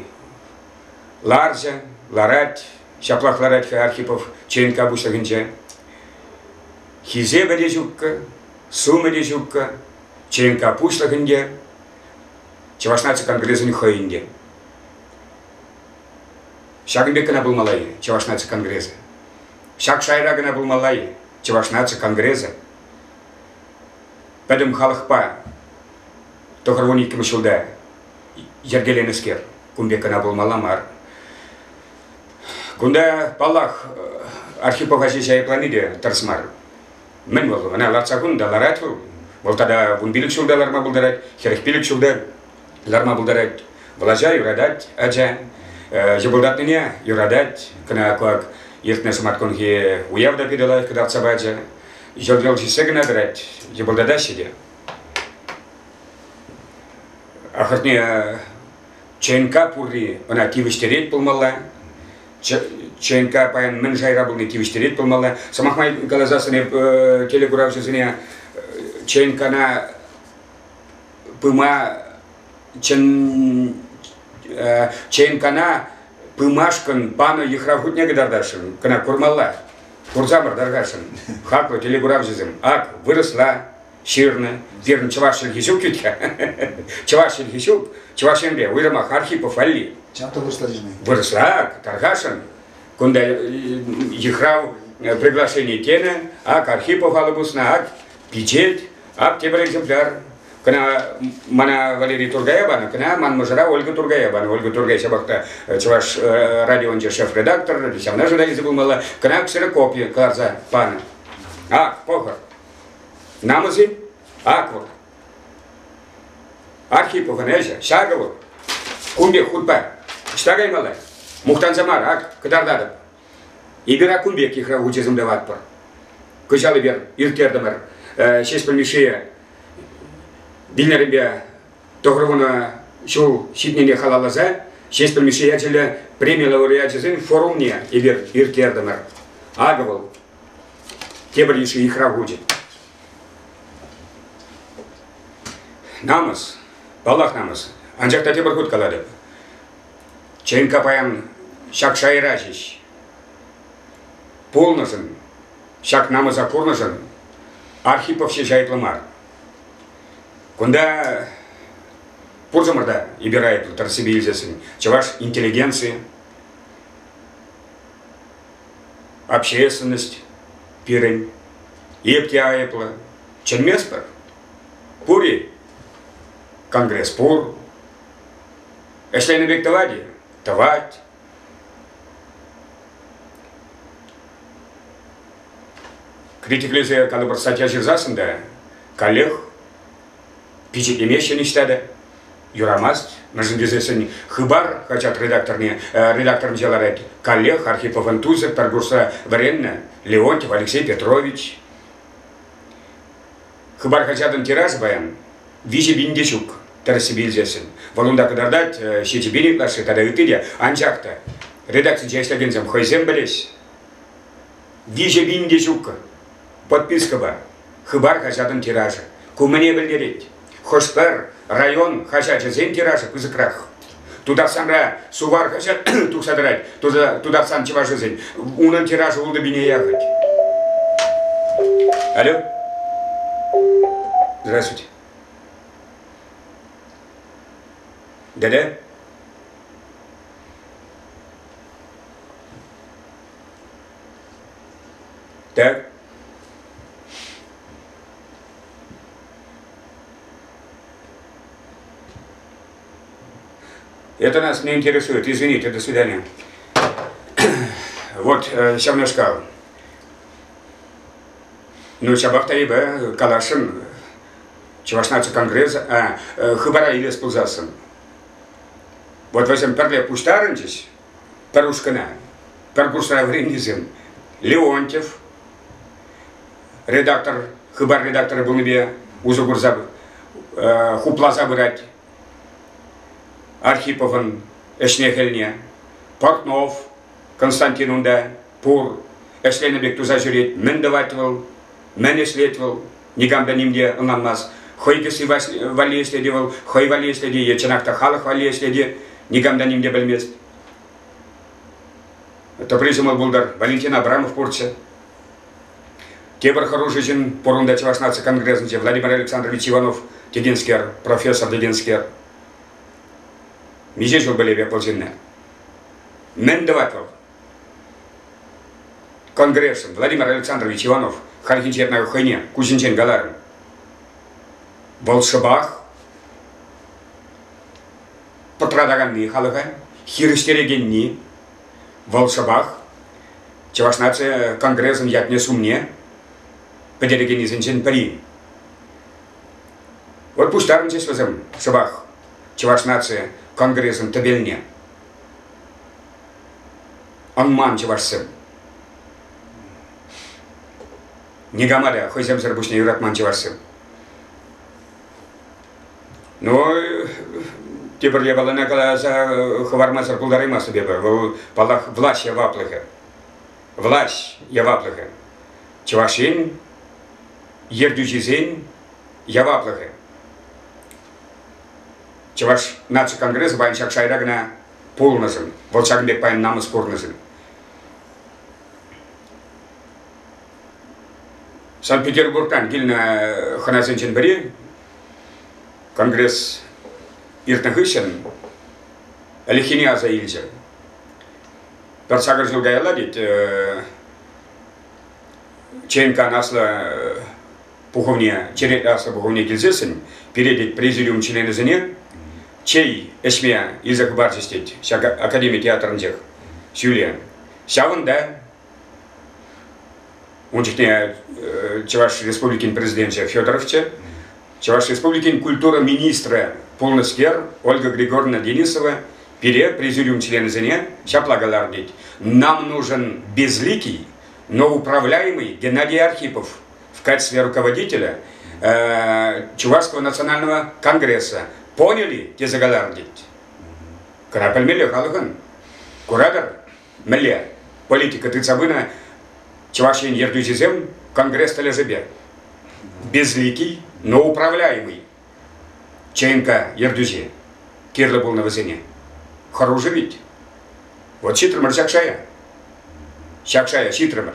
ларчӗ, ларать, ҫаплах ларать-ха Архипов ЧНК пуҫлӑхӗнче. Хисепӗ те ҫуккӑ, сумӗ те ҫуккӑ, ЧНК пуҫлӑхӗн те, Чӑваш наци конгресӗн хӑйӗн те. Ҫакӑн пек кӑна пулмалла-и Чӑваш наци конгресӗ? Ҫак шайра кӑна пулмалла-и Чӑваш наци конгресӗ? Пӗтӗм халӑхпа 92-мӗш ҫулта йӗркеленӗскер кун пек кӑна пулмалла мар. Кунта, паллах, Архипова ҫеҫ айӑплани те тӗрӗс мар. Мӗн вӑл? Ӑна лартса хунӑ та ларать вӑл. Вӑл тата 15 ҫулта ларма пултарать, 45 ҫулта ларма пултарать. Влаҫа юратать ача, йӑпӑлтатнине юратать. Кӑна кӑк иртнӗ шӑматкунхи уяв та питӗ лайӑх кӑтартса пачӗ. Йӑл-йӑл ҫиҫсе кӑна тӑрать, йӑпӑлтатаҫҫӗ те. Ахӑртне ЧНК пурри ӑна тивӗҫтерет пулмалла. ЧНК паян мӗн шайра пулни тивӗҫтерет пулмалла. Сӑмах май каласассӑн эп телекуравҫӑсене ЧНКна пыма чӑн ЧНКна пымашкӑн панӑ йыхрав хутне кӑтартасшӑн, кӑна курмалла. Курсамӑр тархасшӑн. Хаклӑ телекуравҫӑсем, ак, вырӑсла ҫырнӑ. Пирӗн чӑваш чӗлхи ҫук вӗт-ха. Чӑваш чӗлхи ҫук. Чӑваш Енре уйрӑмах Архипов валли. Чап та вырӑсла ҫырнӑ. Вырӑсла, тархасшӑн. Кунта йыхрав приглашени тенӗ. Ак Архипов алӑ пуснӑ, ак пичет, ак тепӗр экземпляр. Кӑна мана Валерий Тургая панӑ, кӑна ман мӑшӑра Ольга Тургая панӑ. Ольга Тургай ҫапах та Чӑваш радионче шеф-редактор, ҫавна журналисчӗ пулмалла. Кӑна ксерокопи кӑларса панӑ. Ак, пӑхӑр. Намӑс-и? Ак вӑл. Архиповӑн ӗҫӗ, ҫакӑ вӑл. Кун пек хутпа ӑҫта каймалла? Мухтанса мар, ак, кӑтартатӑп. Эпир ак кун пек йыхрав хучӗсем тӑватпӑр. Кӑҫал эпир ирттертӗмӗр Ҫеҫпӗл Мишши вилнӗренпе 90 ҫул ҫитнине халалласа Ҫеҫпӗл Мишши ячӗллӗ преми лауреачӗсен форумне эпир ирттертӗмӗр. Акӑ вӑл тепӗр йышши йыхрав хучӗ. Намӑс, паллах намӑс. Анчах та тепӗр хут калатӑп. ЧНК паян ҫак шайра ҫеҫ. Пулнӑшӑн, ҫак намӑса курнӑшӑн Архипов ҫеҫ айӑплӑ мар. Кунта пурсӑмӑр та эпир айӑплӑ тӑрӑссипе илсессӗн чӑваш интеллигенци, общественность пирӗн, эп те айӑплӑ. Чӗнместпӗр. Пур-и? Конгресс пур. Ӗҫленӗ пек тӑвать-и? Тӑвать. Критиклесе калӑпӑр статья ҫырсассӑн та каллех пичетлемеҫҫӗ ниҫта та. Юрамасть. Мӗншӗн тесессӗн Хыпар хаҫат редакторне, редакторӗнче ларать каллех Архиповӑн тусӗ пӗр курсра вӗреннӗ Леонтьев Алексей Петрович. Хыпар хаҫатӑн тиражӗ паян 3000 те ҫук, тӗрӗссипе илсессӗн. Вӑл унта кӑтартать, 7000 ытлашши тата ытти те. Анчах та редакцинче ӗҫлекенсем хӑйсем пӗлеҫ. 3000 те ҫуккӑ. Подпискӑпа. Хыпар хаҫатӑн тиражӗ. Ку мӗне пӗлтерет? Хӑш-пӗр район хаҫачӗсен тиражӗ пысӑкрах. Тутарстанра Сувар хаҫат тухса тӑрать, Тутарстан чӑвашӗсен. Унӑн тиражӗ ултӑ пине яхӑть. Алло. Здравствуйте. Да-да. Так. Это нас не интересует. Извините, до свидания. Вот ҫавнашкал. Ну, ҫапах та эпӗ каласшӑн, Чӑваш наци конгресс хыпара илес пулсассӑн. Вот вӗсем пӗрле пуҫтарӑнчӗҫ, пӗр ушкӑна, пӗр курсра вӗреннисем. Леонтьев, редактор, Хыпар редакторӗ пулнипе усӑ курса хупласа пырать Архиповӑн ӗҫне-хӗлне. Портнов Константин унта пур, ӗҫленӗ пек туса ҫӳрет. Мӗн тӑвать вӑл, мӗн ӗҫлет вӑл, никам та ним те ӑнланмасть. Хӑй кӗсси валли ӗҫлет-и вӑл, хӑй валли ӗҫлет-и е чӑнах та халӑх валли ӗҫлет-и, никам та ним те пӗлмест. Тӑпри ҫӑмӑл пултӑр, Валентин Абрамов пурччӗ. Тепӗр хӑрушӑ ҫын пур унта Чӑваш наци конгресӗнче Владимир Александрович Иванов текенскер, профессор текенскер. Миҫе ҫул пӗлеп эп вӑл ҫынна? Мӗн тӑвать вӑл? Конгрессӑн Владимир Александрович Иванов хальхинче эп хӑйне куҫӗнчен каларӑм. Вӑл шӑпах пӑтратаканни халӑха, хирӗҫтерекенни, вӑл шӑпах Чӑваш наци конгресӗн ятне-сумне пӗтерекеннисенчен пӗри. Вот пуҫтарӑнчӗҫ вӗсем шӑпах Чӑваш наци конгресӗн тӗпелне. Ӑнман чӑвашсем. Никама та хӑйсемсӗр пуҫне юратман чӑвашсем. Ну, тепӗр япалана каласа хӑвармасӑр пултараймастӑп эпӗ. Вӑл, паллах, влаҫ яваплӑхӗ. Влаҫ яваплӑхӗ. Чӑваш Ен ертӳҫисен яваплӑхӗ. Чӑваш наци конгресӗ паян ҫак шайра кӑна пулнӑшӑн, вӑл ҫакӑн пек паян намӑс курнӑшӑн. Санкт-Петербургран килнӗ хӑнасенчен пӗри конгресс иртнӗ хыҫҫӑн ӗлӗкхине аса илчӗ. Пӗр сакӑр ҫул каялла тет ЧНК-н аслӑ пухӑвне, черетлӗ аслӑ пухӑвне килсессӗн пире тет президиум членӗсене чей ӗҫме илсе хӑпарчӗҫ тет ҫак академи театрӗнчех ҫӳле. Ҫавӑнта ун чухне Чӑваш Республикин президенчӗ Федоровчӗ, Чӑваш Республикин культура министрӗ пулнӑскер Ольга Григорьевна Денисова пире, президиум членӗсене, ҫапла каларӗ тет. Нам нужен безликий, но управляемый Геннадий Архипов в качестве руководителя Чувашского национального конгресса. Поняли? тесе каларӗ тет. Кӑна пӗлмелле халӑхӑн. Куратӑр, мӗнле политика тытса пынӑ Чӑваш Ен ертӳҫисем Конгресс тӗлӗшӗпе. Безликий, но управляемый ЧНК ертӳҫи кирлӗ пулнӑ вӗсене. Хӑрушӑ вит. Вот ҫитрӗмӗр ҫак шая. Ҫак шая ҫитрӗмӗр.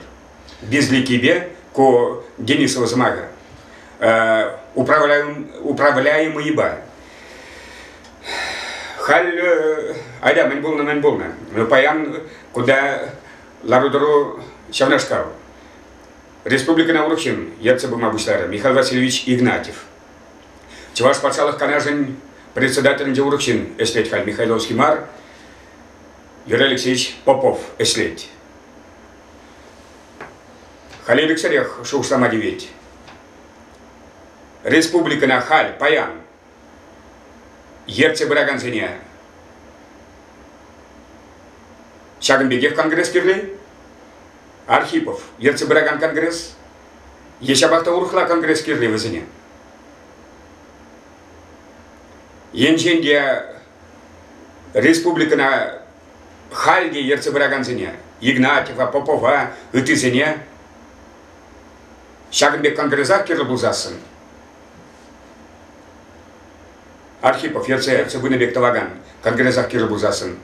Безликийпе ку Денисова сӑмахӗ управляемыйпа. Халь айда мӗн пулнӑ, мӗн пулнӑ. Паян кунта лару-тӑру ҫавнашкал. Республикӑна урӑх ҫын ертсе пыма пуҫларӗ Михаил Васильевич Игнатьев. Чӑваш патшалӑх канашӗн председателӗнче урӑх ҫын ӗҫлет халь, Михайловский мар, Юрий Алексеевич Попов ӗҫлет. Халь ирӗксӗрех шухӑшлама тивет. Республикӑна халь, паян ертсе пыракансене ҫакӑн пекех конгресс кирлӗ. Архипов ертсе пыракан конгресс е ҫапах та урӑхла конгресс кирлӗ вӗсене. Енчен те республикӑна халь те ертсе пыракансене, Игнатьева, Попова, ыттисене ҫакӑн пек конгресах кирлӗ пулсассӑн. Архипов ертсе пынӑ пек тӑвакан конгресах кирлӗ пулсассӑн,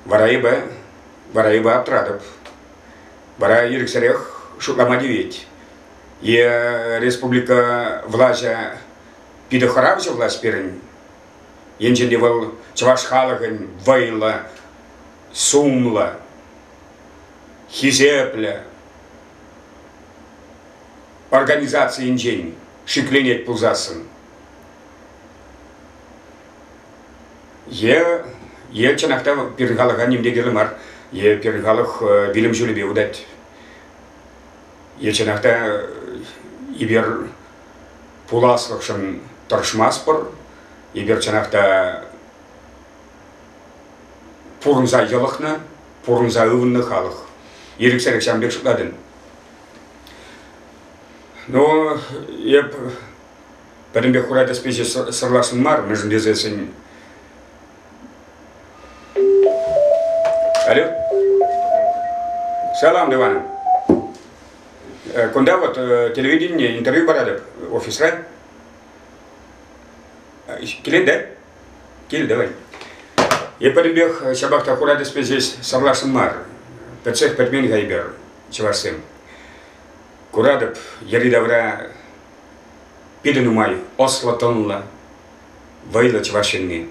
вара эпӗ, вара эпӗ аптӑратӑп. Вара ирӗксӗрех шутлама тивет. Е республика влаҫӗ питӗ хӑравҫӑ власть пирӗн. Енчен те вӑл чӑваш халӑхӗн вӑйлӑ, сумлӑ, хисеплӗ организацийӗнчен шикленет пулсассӑн. Е, е чӑнах та пирӗн халӑха ним те кирлӗ мар, е пирӗн халӑх вилӗм ҫулӗпе утать. Е чӑнах та эпир пуласлӑхшӑн тӑрӑшмастпӑр, эпир чӑнах та пурӑнса йӑлӑхнӑ, пурӑнса ывӑннӑ халӑх. Ирӗксӗрех ҫавӑн пек шутлатӑн. Ну, эп пӗтӗмпех хура тӗспе ҫеҫ сӑрласшӑн мар, мӗншӗн тесессӗн Алло. Салам, Иван. Кунта вот телевидение интервью паратӑп офисра. Килен, да? Кил, давай. Эп пӗтӗмпех ҫапах та хура тӗспе ҫеҫ сӑрласшӑн мар. Пӗтсех пӗтмен-ха эпир, чӑвашсем. Куратӑп, йӗри-тавра питӗ нумай ӑслӑ-тӑнлӑ, вӑйлӑ чӑваш ҫынни.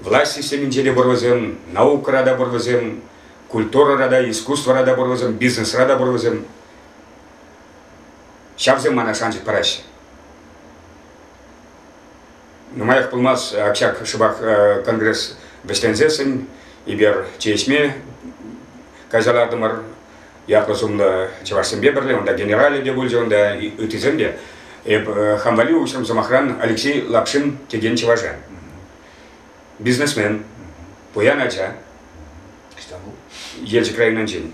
Власть системинче те пур вӗсем, наукӑра та пур вӗсем, культурӑра та, искусствӑра та пур вӗсем, бизнесра та пур вӗсем. Ҫавсем мана шанчӑк параҫҫӗ. Нумаях пулмасть ҫак шӑпах конгресс вӗҫленсессӗн эпир чей ӗҫме кайса лартӑмӑр. Ятлӑ-сумлӑ чӑвашсемпе пӗрле, унта генералӗ те пулчӗ, унта ыттисем те. Эп хам валли уҫрӑм сӑмахран Алексей Лапшин текен чӑваша. Бизнесмен, пуян ача. Елчӗк районӗнчен.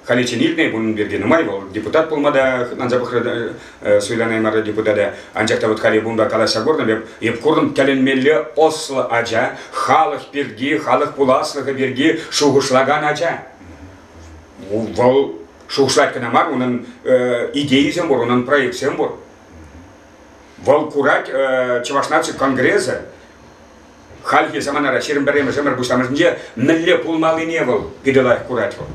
Халиччен илтнӗ кун пирки нумай вӑл депутат пулма та хӑтланса пӑхрӗ суйланаймарӗ депутата. Анчах та вот халӗ унпа калаҫса куртӑм эп, эп куртӑм тӗлӗнмелле ӑслӑ ача, халӑх пирки, халӑх пуласлӑхӗ пирки шухӑшлакан ача. Вӑл шухӑшлать кӑна мар, унӑн идейисем пур, унӑн проектсем пур. Вӑл курать Чӑваш наци конгресӗ хальхи саманара 21-мӗш ӗмӗр пуҫламӑшӗнче мӗнле пулмаллине вӑл питӗ лайӑх курать вӑл.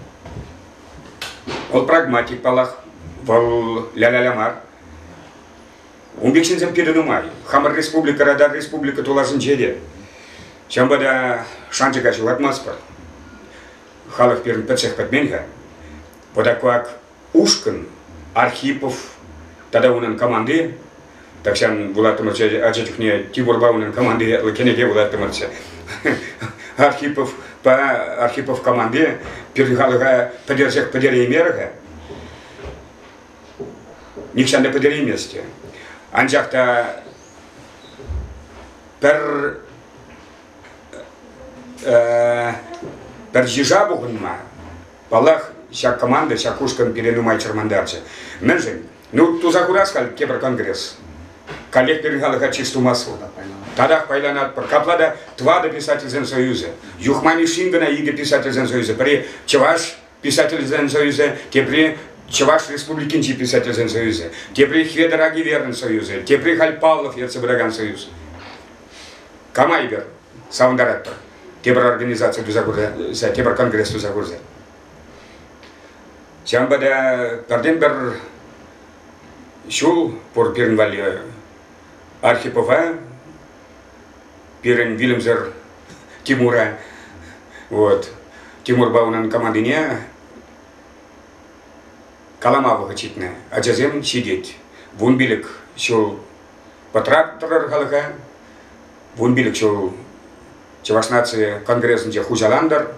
Вӑл прагматик паллах, вӑл ля-ля-ля мар. Ун пек ҫынсем питӗ нумай. Хамӑр республикӑра та, республика тулашӗнче те. Ҫавӑнпа та шанчӑка ҫухатмастпӑр. Халӑх пирӗн пӗтсех пӗтмен-ха. Вӑтаквак ушкӑн Архипов тата унӑн команди тахҫан вулаттӑмӑрччӗ ача чухне Тимурпа унӑн команди ятлӑ кӗнеке вулаттӑмӑрччӗ. Архиповпа Архипов команди пирӗн халӑха пӗтерсех пӗтереймерӗ-ха. Нихҫан та пӗтереймест те. Анчах та пӗр пӗр йыша пухӑнма Паллах, ҫак команда, ҫак ушкӑн пире нумай чӑрмантарчӗ. Мӗншӗн? Ну, туса хурас халь тепӗр конгресс. Каллех пирӗн халӑха чыс тумас вӑл. Татах пайланатпӑр. Капла та тӑватӑ писательсен союзӗ. Юхма Мишшин кӑна икӗ писательсен союзӗ. Пӗри Чӑваш писательсен союзӗ, тепри Чӑваш Республикинчи писательсен союзӗ, тепри Хветӗр Агиверӑн союзӗ, тепри халь Павлов ертсе пыракан союз. Кама эпир савӑнтаратпӑр? Тепӗр организаци туса курса, тепӗр конгресс туса курса. Ҫавӑнпа та пӗртен-пӗр ҫул пур пирӗн валли Архипова, пирӗн вилӗмсӗр Тимура, вот, Тимурпа унӑн командине калама вӑхӑт ҫитнӗ. Ачасем ҫитет. 15 ҫул пӑтратрӑр халӑха, 15 ҫул Чӑваш наци конгресӗнче хуҫалантӑр.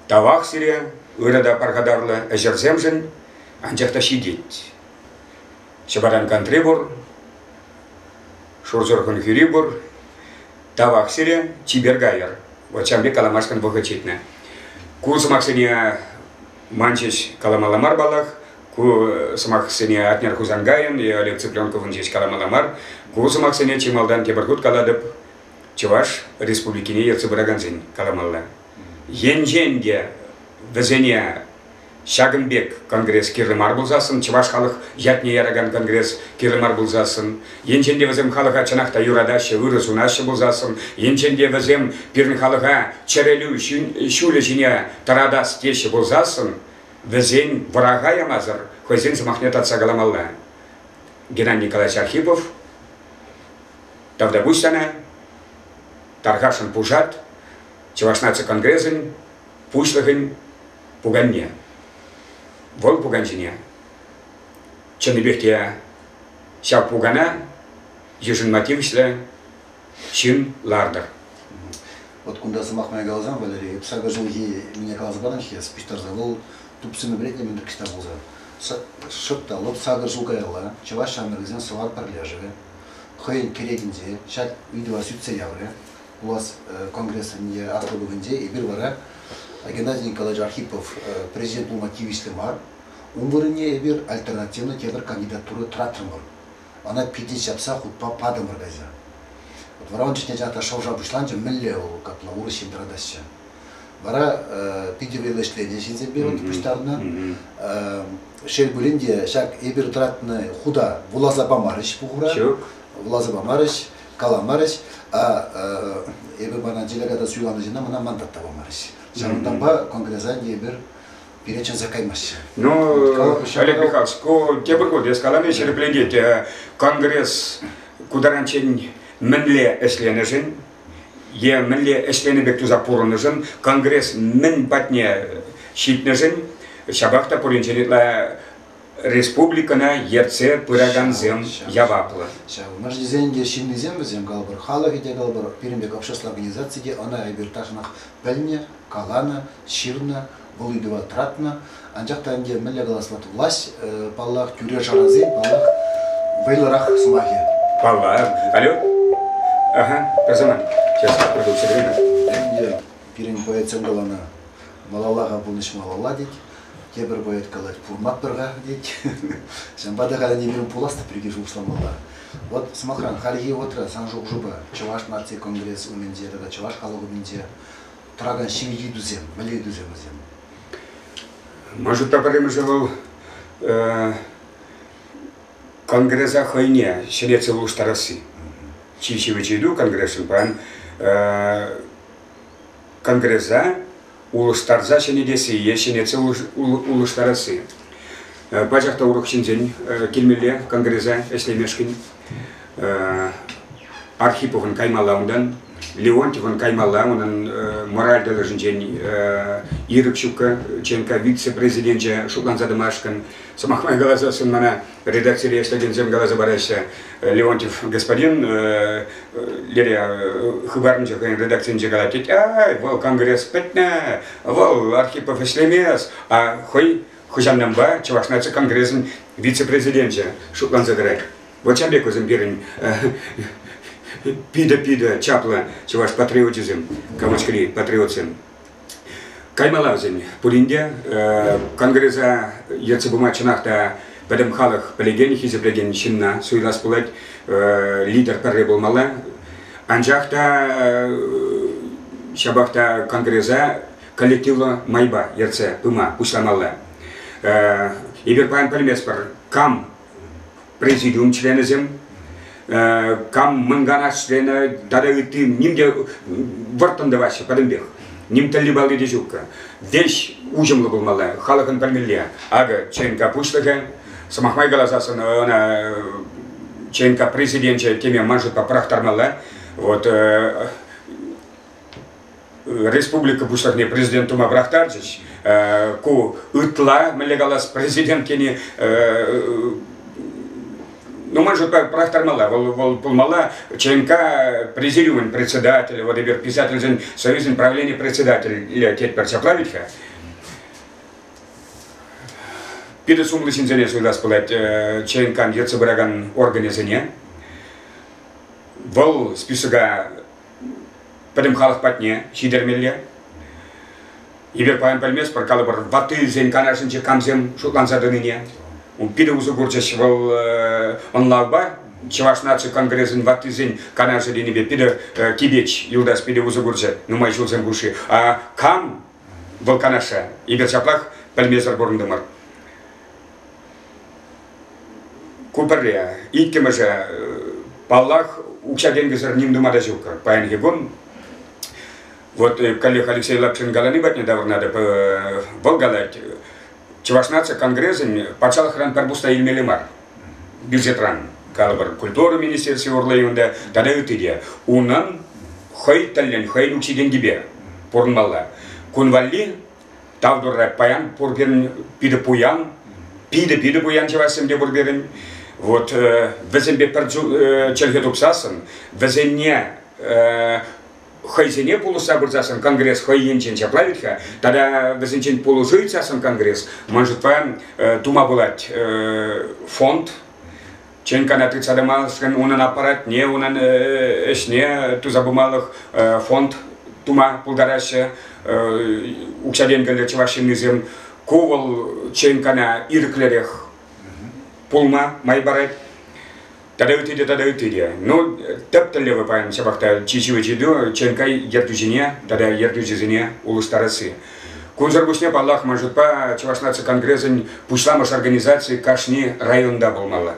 Тавах сире ырӑ та пархатарлӑ ӗҫӗрсемшӗн, анчах та ҫитет. Ҫӑпатан кантри пур, шурсӑрхӑн хӳри пур. Тавах сире, чипер кайӑр. Вот ҫавӑн пек каламашкӑн вӑхӑт ҫитнӗ. Ку сӑмахсене ман ҫеҫ каламалла мар паллах. Ку сӑмахсене Атнер Хусанкайӑн е Олег Цыпленковӑн ҫеҫ каламалла мар. Ку сӑмахсене чи малтан тепӗр хут калатӑп, Чӑваш Республикине ертсе пыракансен каламалла. Енчен те вӗсене Ҫакӑн пек конгресс кирлӗ мар пулсассӑн, чӑваш халӑх ятне яракан конгресс кирлӗ мар пулсассӑн, енчен те вӗсем халӑха чӑнах та юратаҫҫӗ, ырӑ сунаҫҫӗ пулсассӑн, енчен те вӗсем пирӗн халӑха чӗрӗлӳ ҫулӗ ҫине тӑратас теҫҫӗ пулсассӑн, вӗсен вӑраха ямасӑр хӑйсен сӑмахне татса каламалла. Геннадий Николаевич Архипов, тавтапуҫ сана, тархасшӑн пушат, Чӑваш наци конгресӗн пуҫлӑхӗн пуканне. Вӑл пукан ҫине чӑннипех те ҫав пукана йышӑнма тивӗҫлӗ ҫын лартӑр. Вот кунта сӑмах май каласан, Валерий, эп сакӑр ҫулхи мине каласа панӑ-ҫке, пуҫтарса вӑл тупсӑмӗ пӗлет мӗн кӑҫта пулса. Шӑп та лӑп сакӑр ҫул каялла чӑваш ҫамрӑкӗсен Сӑвар пӗрлешӗвӗ хӑйӗн кӗрекинче ҫак ыйтӑва сӳтсе яврӗ. Пулас конгрессӑн е аслӑ пухӑвӗнче эпир вара Геннадий Николаевич Архипов президент пулма тивӗҫлӗ мар. Ун вырӑнне эпир альтернативлӑ тепӗр кандидатура тӑратрӑмӑр. Ӑна питӗ ҫапса хутпа патӑмӑр кайса. Вот вара ун чухне чӑнах та шӑв-шав пуҫланчӗ, мӗнле вӑл капла урӑх ҫын тӑратаҫҫӗ. Вара питӗ вӑйлӑ ӗҫленӗ ҫынсемпе вот пуҫтарнӑ. Шел пулин те, ҫак эпир тӑратнӑ хута вуласа памарӗҫ пухура. Ҫук. Вуласа памарӗҫ, каламарӗҫ. А эпӗ мана делегата суйланӑ ҫынна мана мандат та памарӗҫ. Ҫавӑнтанпа конгреса эпир пире чӗнсе каймаҫҫӗ. Ну, Олег Михайлович, ку тепӗр хут эс калани ҫирӗплетет. Конгресс ку таранччен мӗнле ӗҫленӗшӗн е мӗнле ӗҫленӗ пек туса пурӑннӑшӑн, конгресс мӗн патне ҫитнӗшӗн ҫапах та пуринчен ытла республикӑна ертсе пыракансем яваплӑ. Ҫав. Мӗншӗн тесен те ҫыннисем вӗсем, калӑпӑр, халӑхӗ те калӑпӑр, пирӗн пек общество организаци те ӑна эпир тахҫанах пӗлнӗ, каланӑ, ҫырнӑ, вӑл ыйтӑва тӑратнӑ. Анчах та ӗнтӗ мӗнле калас вот власть, паллах, тӳре-шарасен, паллах, вӑйлӑрах сӑмахӗ. Паллах. Алло? Ага, пӗр самант. Сейчас продукция время. Ӗнтӗ пирӗн поэтсем каланӑ малалла-ха пурнӑҫ малалла тет. Тепӗр поэт калать, пурӑнатпӑр-ха тет. Ҫавӑнпа та халь ӗнтӗ пирӗн пулас та пирки шухӑшламалла. Вот, сӑмахран, хальхи вӑхӑтра сан шухӑшупа Чӑваш наци конгресс умӗнче тата чӑваш халӑх умӗнче тӑракан ҫивӗч ыйтусем, мӗнле ыйтусем вӗсем? Ман шутпа пӗрремӗшӗ вӑл конгреса хӑйне ҫӗнетсе улӑштарасси. Чи ҫивӗч ыйту конгресшӑн паян конгреса улӑштарса ҫӗнетесси е ҫӗнетсе улӑштарасси. Пачах та урӑх ҫынсен килмелле конгреса ӗҫлемешкӗн. Архиповӑн каймалла унтан, Леонтьевӑн каймалла, унӑн мораль тӗлӗшӗнчен ирӗк ҫуккӑ, ЧНК вице-президенчӗ шутланса тӑмашкӑн. Сӑмах май каласассӑн мана редакцире ӗҫлекенсем каласа параҫҫӗ. Леонтьев господин лере хыпарӑнчӗ хӑйӗн редакцинче калать, тет, ай, вӑл конгресс пӗтнӗ, вӑл Архипов ӗҫлемест, а хӑй хӑҫантанпа Чӑваш наци конгресӗн вице-президенчӗ шутланса тӑрать. Вот ҫав пек вӗсем пирӗн питӗ-питӗ чаплӑ чӑваш патриочӗсем, кавычкӑри патриотсем. Каймалла вӗсен пулин те конгреса ертсе пыма чӑнах та пӗтӗм халӑх пӗлекен, хисеплекен ҫынна суйлас пулать, лидер пӗрре пулмалла. Анчах та ҫапах та конгреса коллективлӑ майпа ертсе пыма пуҫламалла. Эпир паян пӗлместпӗр, кам президиум членӗсем, кам мӑн канаш членӗ тата ытти ним те вӑрттӑн тӑваҫҫӗ пӗтӗмпех. Ним тӗлли-палли те ҫуккӑ. Веҫ уҫӑмлӑ пулмалла, халӑхӑн пӗлмелле. Акӑ ЧНК пуҫлӑхӗ, сӑмах май каласассӑн, ӑна ЧНК президенчӗ теме ман шутпа пӑрахтармалла. Вот республика пуҫлӑхне президент тума пӑрахтарчӗҫ. Ку ытла, мӗнле калас, президент тени ну, ман шутпа, пӑрахтармалла. Вӑл, вӑл пулмалла ЧНК президиумӗн председателӗ, вот эпир писательсен союзӗн правлени председателӗ тетпӗр. Ҫапла ведь-ха? Питӗ сумлӑ ҫынсене суйлас пулать ЧНК-н ертсе пыракан органӗсене. Вӑл списока пӗтӗм халӑх патне ҫитермелле. Эпир паян пӗлместпӗр, калӑпӑр, ваттисен канашӗнче камсем шутланса тӑнине. Питӗ усӑ курчӗҫ вӑл ӑнлавпа. Чӑваш наци конгресӗн ваттисен канашӗ тенипе питӗ Кибеч юлташ питӗ усӑ курчӗ нумай ҫулсем хушши. А кам вӑл канаша? Эпир ҫаплах. Пӗлмесӗр пурӑнтӑмӑр. Ку пӗрре. Иккӗмӗшӗ, паллах, укҫа-тенкӗсӗр ним тума та ҫук. Паянхи кун вот коллег Алексей Лапшин калани патне таврӑнатӑп. Вӑл калать, Чӑваш наци конгресӗн патшалӑхран пӗр пус та илмелле мар. Бюджетран, калӑпӑр, культура министерстви урлӑ унта тата ытти те. Унӑн хӑй тӗллӗн, хӑйӗн укҫи-тенкипе пурӑнмалла. Кун валли тав турра паян пур пирӗн питӗ пуян, питӗ-питӗ пуян чӑвашсем те пур пирӗн. Вот вӗсемпе пӗр чӗлхе тупсассӑн, вӗсене хӑйсене пулӑшса пырсассӑн конгресс хӑй енчен ҫапла вӗт-ха, тата вӗсенчен пулӑшу ыйтсассӑн конгресс, ман шутпа, тума пулать фонд, ЧНКна тытса тӑмашкӑн унӑн аппаратне, унӑн ӗҫне туса пымалӑх фонд тума пултараҫҫӗ укҫа-тенкӗллӗ чӑваш ҫыннисем. Ку вӑл ЧНКна ирӗклӗрех пулма май парать. Тата ытти те, тата ытти те. Ну, тӗп тӗллевӗ паян ҫапах та чи ҫивӗч ыйту ЧНК ертӳҫине тата ертӳҫӗсене улӑштарасси. Кунсӑр пуҫне, паллах, ман шутпа, Чӑваш наци конгресӗн пуҫламӑш организацийӗ кашни районта пулмалла.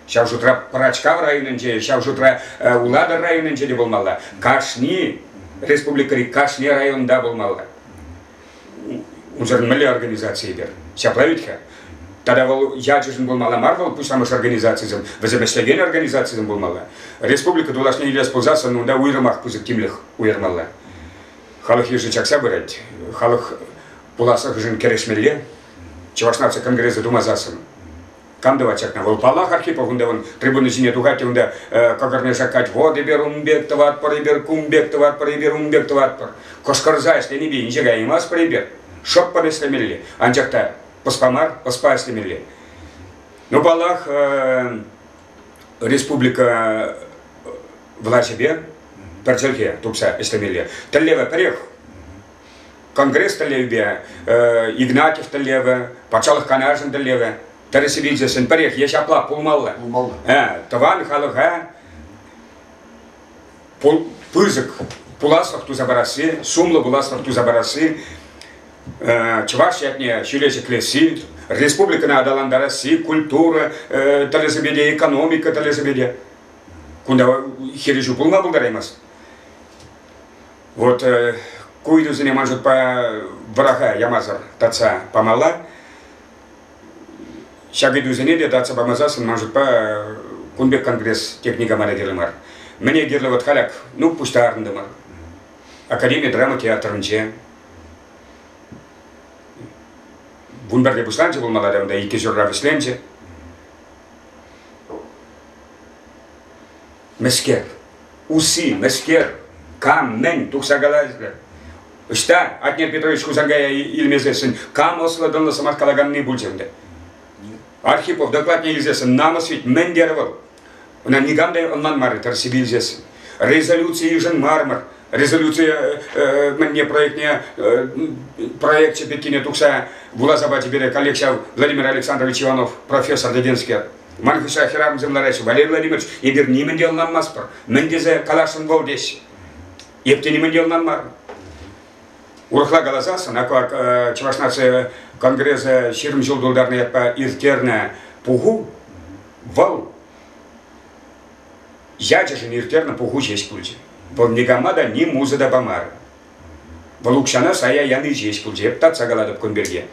Ҫав шутра Пӑрачкав районӗнче, ҫав шутра Улатӑр районӗнче те пулмалла. Кашни республикӑри кашни районта пулмалла. Унсӑрӑн мӗнле организаци эпир? Ҫапла вӗт-ха. Тата вӑл ячӗшӗн пулмалла мар вӑл пуҫламӑш организацисем, вӗсем ӗҫлекен организацисем пулмалла. Республика тулашне илес пулсассӑн унта уйрӑмах пысӑк тимлӗх уйӑрмалла. Халӑх йышӗ чакса пырать. Халӑх пуласлӑхӗшӗн кӗрешмелле. Чӑваш наци конгресӗ тумасассӑн. Кам тӑвать ҫакна? Вӑл паллах Архипов унта вон трибуна ҫине тухать те унта кӑкӑрне шаккать. Вот эпир ун пек тӑватпӑр, эпир кун пек тӑватпӑр, эпир ун пек тӑватпӑр. Кӑшкӑрса ӗҫленипе инҫе каяймастпӑр эпир. Шӑппӑн ӗҫлемелле. Анчах та пӑспа мар, ӑспа ӗҫлемелле. Ну, паллах, республика влаҫӗпе пӗр чӗлхе тупса ӗҫлемелле. Тӗллевӗ пӗрех. Конгресс тӗллевӗпе, Игнатьев тӗллевӗ, Патшалӑх Канашӗн тӗллевӗ. Тӗрӗссипе илсессӗн пӗрех е ҫапла пулмалла. Пулмалла. Тӑван халӑха пысӑк пуласлӑх туса парасси, сумлӑ пуласлӑх туса парасси, чӑваш ятне ҫӳле ҫӗклесси, республикӑна аталантарасси, культура тӗлӗсемпе те, экономика тӗлӗсемпе те. Кунта хирӗҫӳ пулма пултараймасть. Вот ку ыйтусене ман шутпа вӑраха ямасӑр татса памалла. Ҫак ыйтусене те татса памасассӑн ман шутпа кун пек конгресс тек никама та кирлӗ мар. Мӗне кирлӗ вот халяк, ну пуҫтарӑнтӑмӑр. Академи драма театрӗнче 11-те пуҫланчӗ пулмалла та унта иккӗ ҫурра вӗҫленчӗ. Мӗскер? Усси, мӗскер? Кам, мӗн тухса калаҫрӗ? Ӑҫта Атнер Петрович Хусанкая илмесессӗн кам ӑслӑ-тӑнлӑ сӑмах калаканни пулчӗ ӗнтӗ? Архипов докладне илсессӗн намӑс вит мӗн терӗ вӑл? Ӑна никам та ӑнланмарӗ тӗрӗссипе илсессӗн. Резолюци йышӑнмарӑмӑр. Резолюци мӗнне проектне проекчӗ пеккине тухса вуласа пачӗ пире коллег ҫав Владимир Александрович Иванов профессор текенскер. Ман хыҫра хӗрарӑмсем лараҫҫӗ. Валерий Владимирович, эпир нимӗн те ӑнланмастпӑр. Мӗн тесе каласшӑн вӑл теҫҫӗ. Эп те нимӗн те ӑнланмарӑм. Урӑхла каласассӑн, акӑ Чӑваш наци конгресӗ 20 ҫул тултарнӑ ятпа ирттернӗ пуху вӑл ячӗшӗн ирттернӗ пуху ҫеҫ пулчӗ. Вӑл никама та ним усӑ та памарӗ. Вӑл укҫана сая яни ҫеҫ пулчӗ. Эп татса калатӑп кун пирки.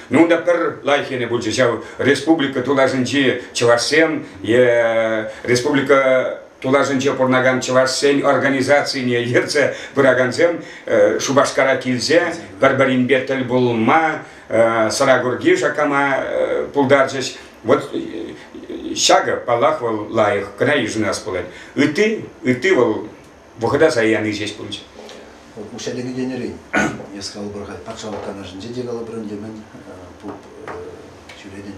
Ну, унта пӗр лайӑх енӗ пулчӗ ҫав республика тулашӗнчи чӑвашсем е республика тулашӗнче пурӑнакан чӑвашсен организацине ертсе пыракансем Шупашкара килсе пӗр-пӗринпе тӗл пулма, сӑра курки шаккама пултарчӗҫ. Вот ҫакӑ, паллах, вӑл лайӑх, кӑна йышӑнас пулать. Ытти, ытти вӑл вӑхӑта сая яни ҫеҫ пулчӗ. Укҫа-тенкӗ тенӗрен, эс калӑпӑр халь патшалӑх канашӗнче те калӑпӑр ӗнтӗ мӗн пуп ҫӳретӗн.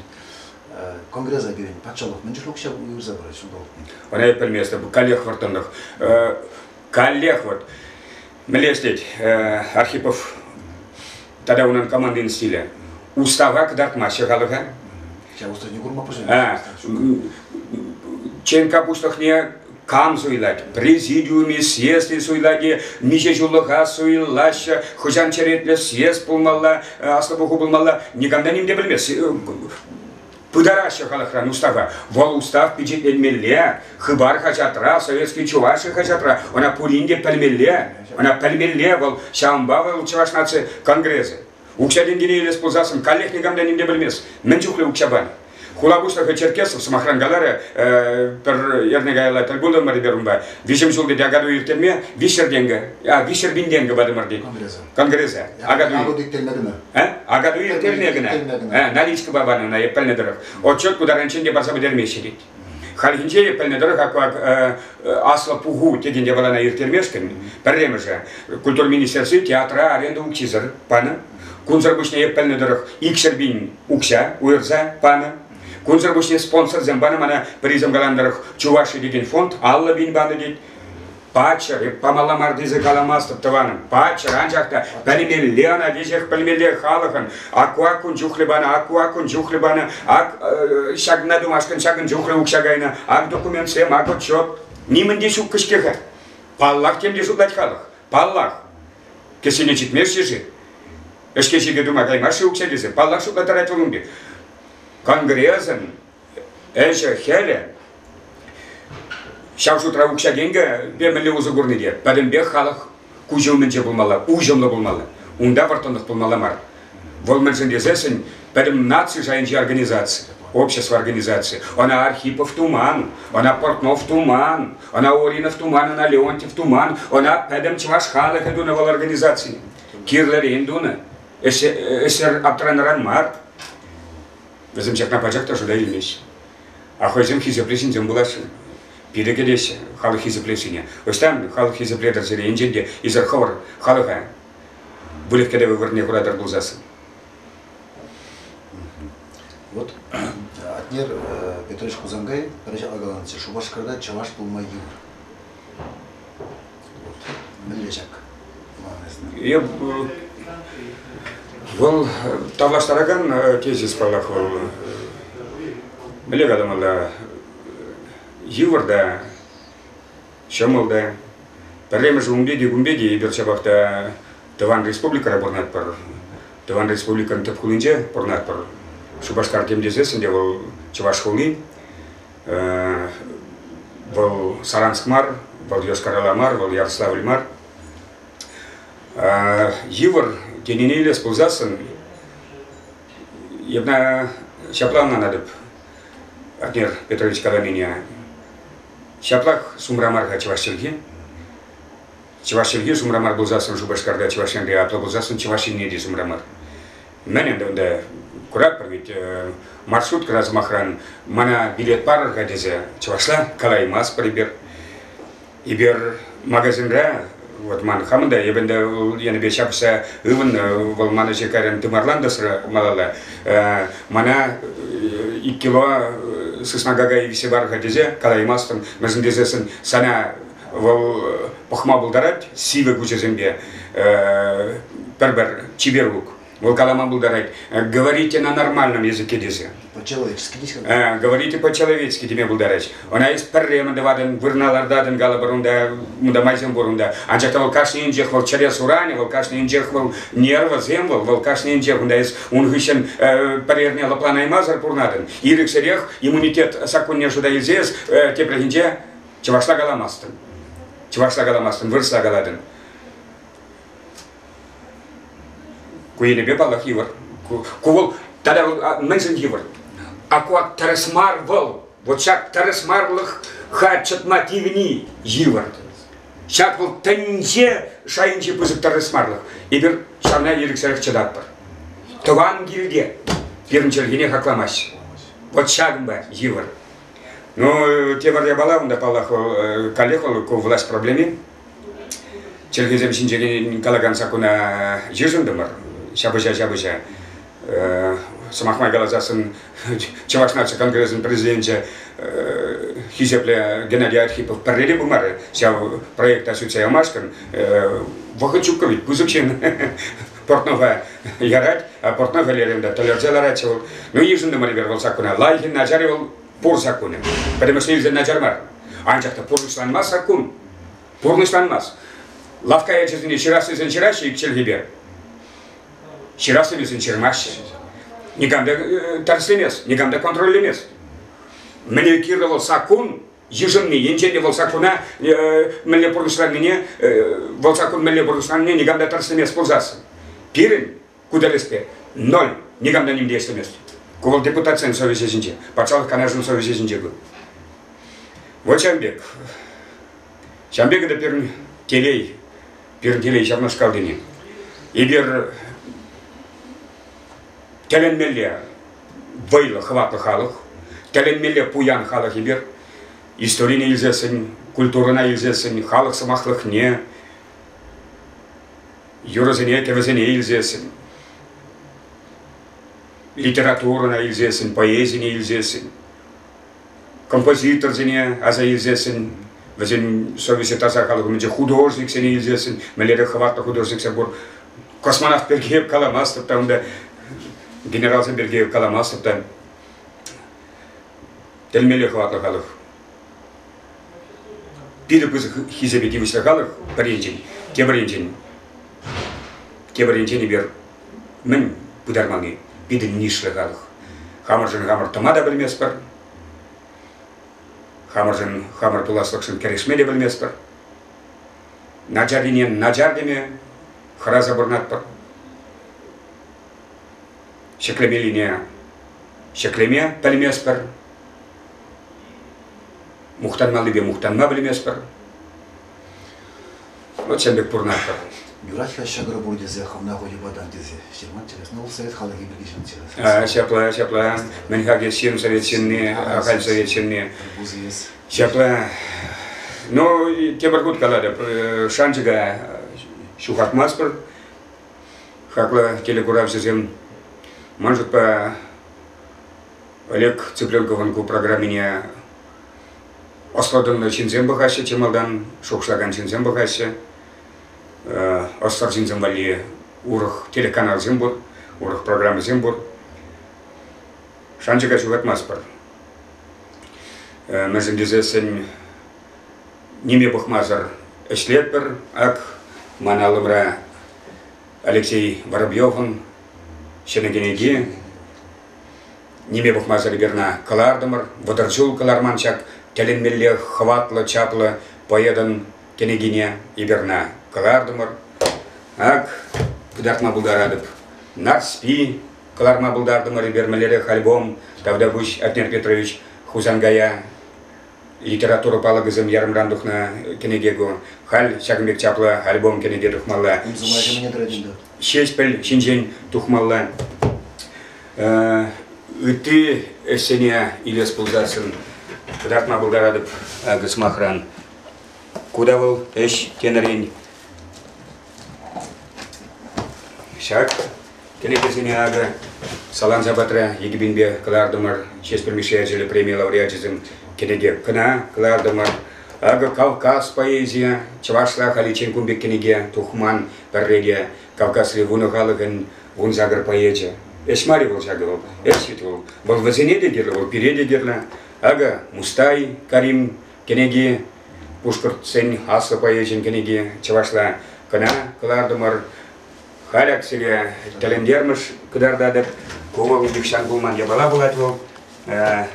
Конгреса пирӗн патшалӑх мӗн чухлӗ укҫа уйӑрса парать ҫулталӑкне? Ӑна эп пӗлместӗп. Каллех вӑрттӑнлӑх. Каллех вот мӗнле ӗҫлет Архипов тата унӑн командин стилӗ. Устава кӑтартмаҫҫӗ халӑха. Ҫав уставне курма пуҫланӑ. ЧНК пуҫлӑхне. Кам суйлать? Президиуме съезд суйлать-и, миҫе ҫуллӑха суйлаҫҫӗ, хӑҫан черетлӗ съезд пулмалла, аслӑ пуху пулмалла, никам та ним те пӗлмест. Пытараҫҫӗ халӑхран устава. Вӑл устав пичетленмелле, Хыпар хаҫатра, Советский Чуваши хаҫатра ӑна пурин те пӗлмелле. Ӑна пӗлмелле вӑл, ҫавӑнпа вӑл Чӑваш наци конгресӗ. Укҫа-тенкӗне илес пулсассӑн каллех никам та ним те пӗлмест. Мӗн чухлӗ укҫа панӑ? Хула пуҫлӑхӗ Черкесов сӑмахран каларӗ, пӗр эрне каялла тӗл пултӑмӑр эпир унпа. Виҫӗм ҫул тет Акатуй ирттерме 300 тенкӗ, а 300 пин тенкӗ патӑмӑр тет. Конгресса. Конгресса. Акатуй. Акатуй ирттерме кӑна. Акатуй ирттерме кӑна. Наличкӑпа панӑ ӑна, эп пӗлнӗ тӑрӑх. Отчет ку таранччен те парса пӗтермеҫҫӗ тет. Хальхинче эп пӗлнӗ тӑрӑх аслӑ пуху текен япалана ирттермешкӗн пӗрремӗшӗ культура министерстви театра аренда укҫисӗр панӑ. Кунсӑр пуҫне эп пӗлнӗ тӑрӑх 200 пин укҫа уйӑрса панӑ. Кунсӑр пуҫне спонсорсем панӑ мана пӗрисем каланӑ тӑрӑх Чуваши текен фонд 50 пин панӑ тет. Пачӑр, эп памалла мар тесе каламастӑп, тӑванӑм. Пачӑр, анчах та пӗлмелле ӑна, веҫех пӗлмелле халӑхӑн. Акку кун чухлӗ панӑ, акку кун чухлӗ панӑ, ак ҫакна тумашкӑн ҫакӑн чухлӗ укҫа кайнӑ, ак документсем, ак отчет. Нимӗн те ҫуккӑ-ҫке-ха. Паллах, тем те шутлать халӑх. Паллах. Кӗсьене чикмеҫҫӗ-ши? Ӗҫке-ҫике тума каймасть-ши укҫа тесе? Паллах, шутлаттарать вӑл ун пек. Конгресӑн ӗҫӗ-хӗлӗ ҫав шутра укҫа-тенкӗпе мӗнле усӑ курни те пӗтӗмпех халӑх куҫӗ умӗнче пулмалла, уҫӑмлӑ пулмалла. Унта вӑрттӑнлӑх пулмалла мар. Вӑл мӗншӗн тесессӗн пӗтӗм наци шайӗнчи организаци, общество организаци. Ӑна Архипов туман, ӑна Портнов туман, ӑна Оринов туман, ӑна Леонтьев туман, ӑна пӗтӗм чӑваш халӑхӗ тунӑ вӑл организаци. Кирлӗрен тунӑ. Ӗҫсӗр аптранӑран мар. Вӗсем ҫакна пачах та шута илмеҫҫӗ. А хӑйсем хисеплӗ ҫынсем пулаҫҫӗ. Пире кӗтеҫҫӗ халӑх хисеплессине. Ӑҫтан халӑх хисеплетӗр сире енчен те эсир хӑвӑр халӑха выльӑх кӗтӗвӗ вырӑнне хуратӑр пулсассӑн. Вот Атнер Петрович Хусанкай пӗр ҫапла каланӑччӗ, Шупашкарта чӑваш пулма йывӑр. Вот. Мӗнле ҫак? Эп вӑл тавлаштаракан тезис, паллах, вӑл мӗнле каламалла, йывӑр та, ҫӑмӑл та. Пӗрремӗш ун пек те, кун пек те эпир ҫапах та тӑван республикӑра пурӑнатпӑр. Тӑван республикӑн тӗп хулинче пурӑнатпӑр. Шупашкар тем тесессӗн те вӑл чӑваш хули. Вӑл Саранск мар, вӑл Йошкар-Ола мар, вӑл Ярославль мар. Йывӑр тенине илес пулсассӑн, эпӗ ҫапла ӑнланатӑп Атнер Петрович каланине. Ҫаплах сумра мар-ха чӑваш чӗлхи. Чӑваш чӗлхи сумра мар пулсассӑн Шупашкарта Чӑваш Енре, апла пулсассӑн Чӑваш Енне те сумра мар. Мӗн ӗнтӗ унта куратпӑр ведь маршруткӑра сӑмахран мана билет парӑр-ха тесе чӑвашла калаймастпӑр эпир. Эпир магазинра вот ман хамӑн та эпӗ ӗнтӗ енӗпе ҫапӑҫса ывӑннӑ, вӑл ман ӗҫе кайран тымарлантӑсрӑ малалла. Мана ик кило сысна какайӗ виҫсе пар-ха тесе калаймастӑн. Мӗншӗн тесессӗн сана вӑл пӑхма пултарать сивӗ куҫӗсемпе пӗр-пӗр чиперук. Вӑл калама пултарать, говорите на нормальном языке тесе. По-человечески тесе. Говорите по-человечески теме пултарать. Ӑна эс пӗрремӗн тӑватӑн, вырӑна лартатӑн, калӑпӑр, унта, унта майсем пур унта. Анчах та вӑл кашнийӗнчех вӑл чӗре суранӗ, вӑл кашнийӗнчех вӑл нервӑсем вӑл, вӑл кашнийӗнчех унта эс ун хыҫҫӑн пӗр эрне лӑпланаймасӑр пурӑнатӑн. Ирӗксӗрех иммунитет саккунне шута илсе эс тепрехинче чӑвашла каламастӑн. Чӑвашла каламастӑн, вырӑсла калатӑн. Ку енӗпе, паллах, йывӑр. Ку вӑл тата мӗншӗн йывӑр? А ку тӗрӗс мар вӑл. Вот ҫак тӗрӗс марлӑх ха чӑтма тивни йывӑр. Ҫак вӑл тӗнче шайӗнчи пысӑк тӗрӗс марлӑх. Эпир ҫавна ирӗксӗрех чӑтатпӑр. Тӑван килте пирӗн чӗлхене хакламаҫҫӗ. Вот ҫакӑнпа йывӑр. Ну, тепӗр япала унта, паллах, вӑл каллех вӑл ку власть проблеми. Чӗлхесем ҫинчен калакан саккуна йышӑнтӑмӑр. Ҫапӑҫа-ҫапӑҫа. Сӑмах май каласассӑн, Чӑваш наци конгресӗн президенчӗ хисеплӗ Геннадий Архипов пӗрре те пымарӗ ҫав проекта сӳтсе ямашкӑн. Вӑхӑт ҫуккӑ ведь, пысӑк ҫын Портнова ярать, а Портнов лерен те тӗлӗрсе ларатчӗ вӑл. Ну, йышӑнтӑмӑр эпир вӑл саккуна. Лайӑхӗ, начарӗ вӑл пур саккунӗ. Пӗтӗмӗшле илсен начар мар. Анчах та пурнӑҫланмасть саккун. Пурнӑҫланмасть. Лавкка ячӗсене ҫырас тесен ҫыраҫҫӗ ик чӗлхепе. Ҫырас тесен ҫырмаҫҫӗ. Никам та тӗрӗслемест, никам та контрольлемест. Мӗне кирлӗ вӑл саккун йышӑнни, енчен те вӑл саккуна мӗнле пурнӑҫланнине, вӑл саккун мӗнле пурнӑҫланнине никам та тӗрӗслемест пулсассӑн. Пирӗн ку тӗлӗшпе ноль, никам та ним те ӗҫлемест. Ку вӑл депутатсен совеҫӗ ҫинче, патшалӑх канашӗн совеҫӗ ҫинче ку. Вот ҫавӑн пек. Ҫавӑн пек это пирӗн телей, пирӗн телей ҫавнашкал тени. Эпир тӗлӗнмелле вӑйлӑ, хӑватлӑ халӑх, тӗлӗнмелле пуян халӑх эпир. Историне илсессӗн, культурӑна илсессӗн, халӑх сӑмахлӑхне, юрӑсене, кӗвӗсене илсессӗн, литературӑна илсессӗн, поэзине илсессӗн, композиторсене аса илсессӗн, вӗсен совеҫӗ таса халӑх умӗнче художниксене илсессӗн, мӗнлерех хӑватлӑ художниксем пур. Космонавт пирки эп каламастӑп та унта, генералсем пирки эп каламастӑп та. Тӗлмелле хӑватлӑ халӑх. Питӗ пысӑк хисепе тивӗҫлӗ халӑх пӗр енчен, тепӗр енчен, тепӗр енчен эпир мӗн пытармалли питӗ нишлӗ халӑх. Хамӑршӑн хамӑр тӑма та пӗлместпӗр, хамӑршӑн хамӑр пуласлӑхшӑн кӗрешме те пӗлместпӗр. Начаррине начар теме хӑраса пурӑнатпӑр. Ҫӗклемеллине ҫӗклеме пӗлместпӗр. Мухтанмаллипе мухтанма пӗлместпӗр. Вот ҫавӑн пек пурӑнатпӑр. Юрать-ха ҫӑкӑр пур тесе хӑвна ху йӑпатан тесе ҫырман интересно. Ну, совет халӑхӗ пирки ҫырнӑ. Ҫапла, ҫапла. Мӗн хакӗ ҫын совет ҫынни, ахаль совет ҫынни. Ҫапла. Ну, тепӗр хут калатӑп, шанчӑка ҫухатмастпӑр. Хаклӑ телекуравҫӑсем, ман шутпа, Олег Цыпленковӑн ку программине ӑслӑ-тӑнлӑ ҫынсем пӑхаҫҫӗ чи малтан, шухӑшлакан ҫынсем пӑхаҫҫӗ. Ӑссӑр ҫынсем валли урӑх телеканалсем пур, урӑх программӑсем пур. Шанчӑка ҫухатмастпӑр. Мӗншӗн тесессӗн ниме пӑхмасӑр ӗҫлетпӗр. Ак ман алӑмра Алексей Воробьевӑн ҫӗнӗ кӗнеки. Ниме пӑхмасӑр эпир ӑна кӑлартӑмӑр. 30 ҫул кӑларман ҫак тӗлӗнмелле хӑватлӑ, чаплӑ поэтӑн кӗнекине эпир ӑна кӑлартӑмӑр. Ак, кӑтартма пултаратӑп. Нарспи кӑларма пултартӑмӑр эпир мӗнлерех альбом. Тавтапуҫ Атнер Петрович Хусанкая литература палӑкӗсем ярӑмран тухнӑ кӗнеке ку. Халь ҫакӑн пек чаплӑ альбом кӗнеке тухмалла. Ҫеҫпӗл ҫинчен тухмалла. Ытти ӗҫсене илес пулсассӑн кӑтартма пултаратӑп акӑ сӑмахран. Ку та вӑл ӗҫ тенӗрен ҫак кӗнекесене акӑ Саланса патра 2000-пе кӑлартӑмӑр. Ҫеҫпӗл Мишши ячӗллӗ преми лауреачӗсем кӗнеке кӑна кӑлартӑмӑр. Акӑ Кавказ поэзийӗ чӑвашла халиччен кун пек кӗнеке тухман пӗрре те. Кавказри вунӑ халӑхӑн 18 поэчӗ. Ӗҫ мар-и вӑл ҫакӑ вӑл? Ӗҫ вӗт вӑл. Вӑл вӗсене те кирлӗ, вӑл пире те кирлӗ. Акӑ Мустай Карим кӗнеки, пушкӑртсен аслӑ поэчӗн кӗнеки чӑвашла кӑна кӑлартӑмӑр. Халь ак сире тӗлӗнтермӗш кӑтартатӑп. Ку вӑл нихҫан пулман япала пулать вӑл. А,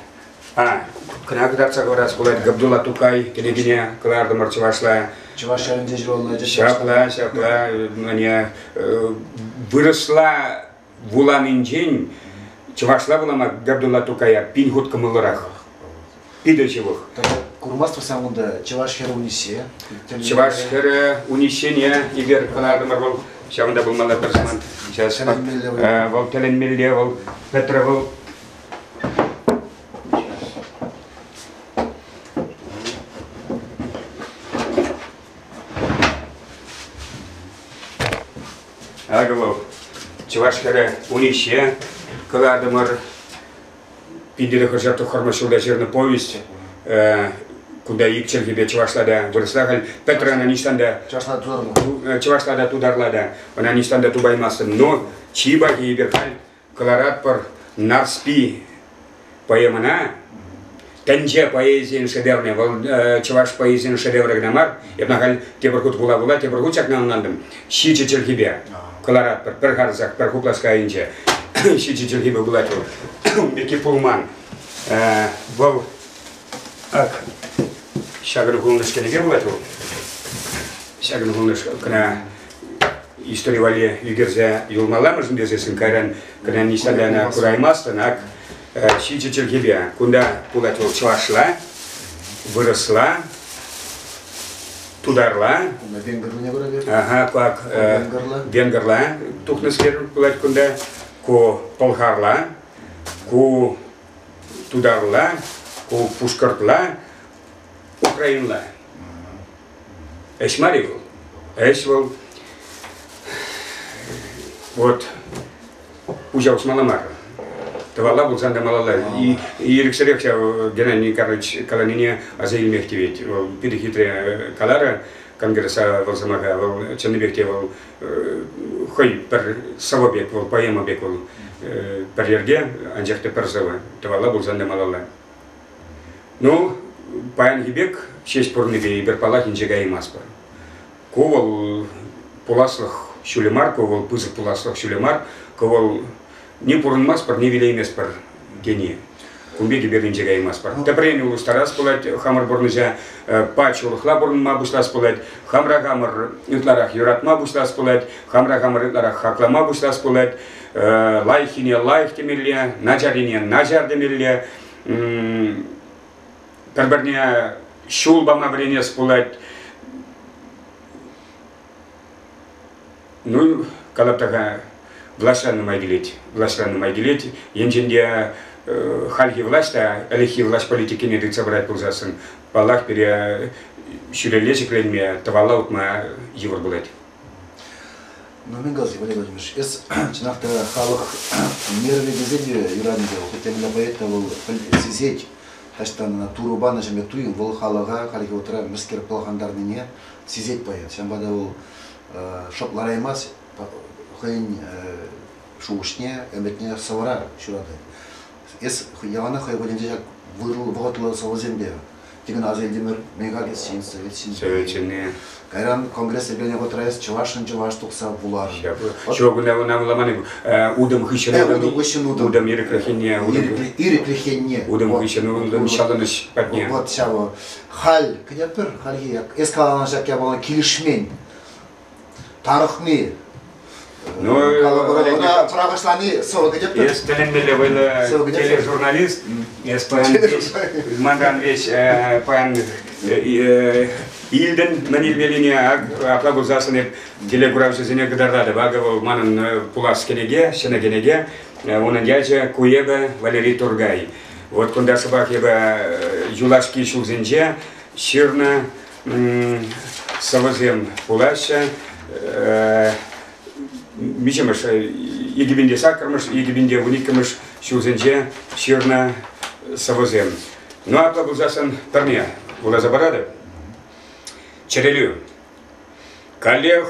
кӑна кӑтартса хӑварас пулать. Габдулла Тукай кӗнекине кӑлартӑмӑр чӑвашла. Чӑваш ялӗнче ҫуралнӑ ача. Ҫапла, ҫапла. Мӗне вырӑсла вуланинчен чӑвашла вулама Габдулла Тукая пин хут кӑмӑллӑрах. Питӗ ҫывӑх. Курмастпӑр сан кунта чӑваш хӗрӗ Униҫҫе. Чӑваш хӗрӗ Униҫҫене эпир кӑлартӑмӑр вӑл. Ҫавӑнта пулмалла пӗр самант. Сейчас вӑл тӗлӗнмелле вӑл пӗтрӗ вӑл. Акӑ вӑл чӑваш хӗрӗ Униҫҫе кӑлартӑмӑр. Питӗре хӑҫан тӑххӑрмӗш ҫулта ҫырнӑ повесть. Кунта ик чӗлхепе чӑвашла та вырӑсла халь пӗтрӗ ӑна ниҫтан та чӑвашла тутарла. Чӑвашла та тутарла та ӑна ниҫтан та тупаймастӑн. Но чи пахи эпир халь кӑларатпӑр Нарспи поэмӑна. Тӗнче поэзийӗн шедеврне, вӑл чӑваш поэзийӗн шедеврӗ кӑна мар, эп халь тепӗр хут вула-вула тепӗр хут ҫакна ӑнлантӑм. Ҫичӗ чӗлхепе кӑларатпӑр, пӗр харӑсах, пӗр хуплашка айӗнче. Ҫичӗ чӗлхепе пулать вӑл. Ун пекки пулман. Вӑл ак ҫакӑн хулӑнӑш кӗнеке пулать вӑл. Ҫакӑн хулӑнӑш кӑна истори валли ӳкерсе юлмалла мӗншӗн тесессӗн кайран кӑна ниҫта та кураймастӑн, ак ҫичӗ чӗлхепе. Кунта пулать вӑл чӑвашла, вырӑсла, тутарла. Венгрлине кура Ага, как венгрла тухнӑскер пулать кунта. Ку пӑлхарла, ку тутарла, ку пушкӑртла, украинла. Ӗҫ мар-и вӑл? Ӗҫ вӑл вот пуҫа усмалла мар. Тӑвалла пулсан та малалла. Ирӗксӗрех ҫав Геннадий Николаевич каланине аса илмех тивет. Вӑл питӗ хитре каларӗ конгресса вӑл сӑмаха. Вӑл чӑннипех те вӑл хӑй пӗр сӑвӑ пек, вӑл поэма пек вӑл пӗр йӗрке, анчах та пӗр сӑвӑ. Тӑвалла пулсан та малалла. Ну, паянхи пек ҫеҫ пурӑннипе эпир паллах инҫе каяймастпӑр. Ку вӑл пуласлӑх ҫулӗ мар, ку вӑл пысӑк пуласлӑх ҫулӗ мар, ку вӑл ни пурӑнмастпӑр, ни вилейместпӗр тени. Кун пек эпир инҫе каяймастпӑр. Тӗпрен улӑштарас пулать хамӑр пурнӑҫа, пач урӑхла пурӑнма пуҫлас пулать, хамра хамӑр ытларах юратма пуҫлас пулать, хамра хамӑр ытларах хаклама пуҫлас пулать, лайӑххине лайӑх темелле, начаррине начар темелле, пӗр-пӗрне ҫул пама вӗренес пулать. Ну, калап та-ха, влаҫран нумай килет. Влаҫран нумай килет. Енчен те хальхи влаҫ та ӗлӗкхи влаҫ политикине тытса пырать пулсассӑн, паллах, пире ҫӳлелле ҫӗкленме, тӑвалла утма йывӑр пулать. Ну, мӗн калас, Валерий Владимирович, эс чӑнах та халӑх нервӗ тесе те юратнӑ те, хоть темле поэт та вӑл сисет, таҫтан ӑна Турӑ панӑ ҫӗмӗт туйӑм, вӑл халӑха хальхи вӑхӑтра мӗскер пӑлхантарнине сисет поэт. Ҫавӑнпа та вӑл шӑп лараймасть, хӑйӗн шухӑшне, ӗмӗтне сӑвӑра ҫуратать. Эс яланах хӑй вӑхӑтӗнче ҫак вӑхӑтлӑ сӑвӑсемпе Тикӗн аса илтӗмӗр, мӗн-ха ҫын, совет ҫын. Совет ҫынни. Кайран конгресс йӗркеленӗ вӑхӑтра эс чӑвашшӑн чӑваш тухса вуларӑн. Ҫук, кунта вуламан утӑм хыҫҫӑн утӑм. хыҫҫӑн утӑм. Утӑм ирӗклӗхне. Ирӗклӗхне. Утӑм хыҫҫӑн утӑм ҫаврӑнӑҫ патне. Вот ҫавӑ. Халь кӗтетпӗр, хальхи эс каланӑ ҫак япала килӗшмен. Тарӑхни. Ну, пӑрахӑҫлани сӑвӑ кӗтетпӗр. Эс тӗлӗнмелле вӑйлӑ тележурналист. Эс паян манран веҫ паян илтӗн мӗн илмеллине апла пулсассӑн эп телекуравҫӑсене кӑтартатӑп. Акӑ вӑл манӑн пулас кӗнеке, ҫӗнӗ кӗнеке. Унӑн ячӗ «Ку эпӗ Валерий Тургай». Вот кунта шӑпах эпӗ юлашки ҫулсенче ҫырнӑ сӑвӑсем пулаҫҫӗ. Миҫемӗш, 2008-мӗш, 2012-мӗш ҫулсенче ҫырнӑ сӑвӑсем. Ну, апла пулсассӑн пӗрне вуласа паратӑп. Чӗрелӳ. Каллех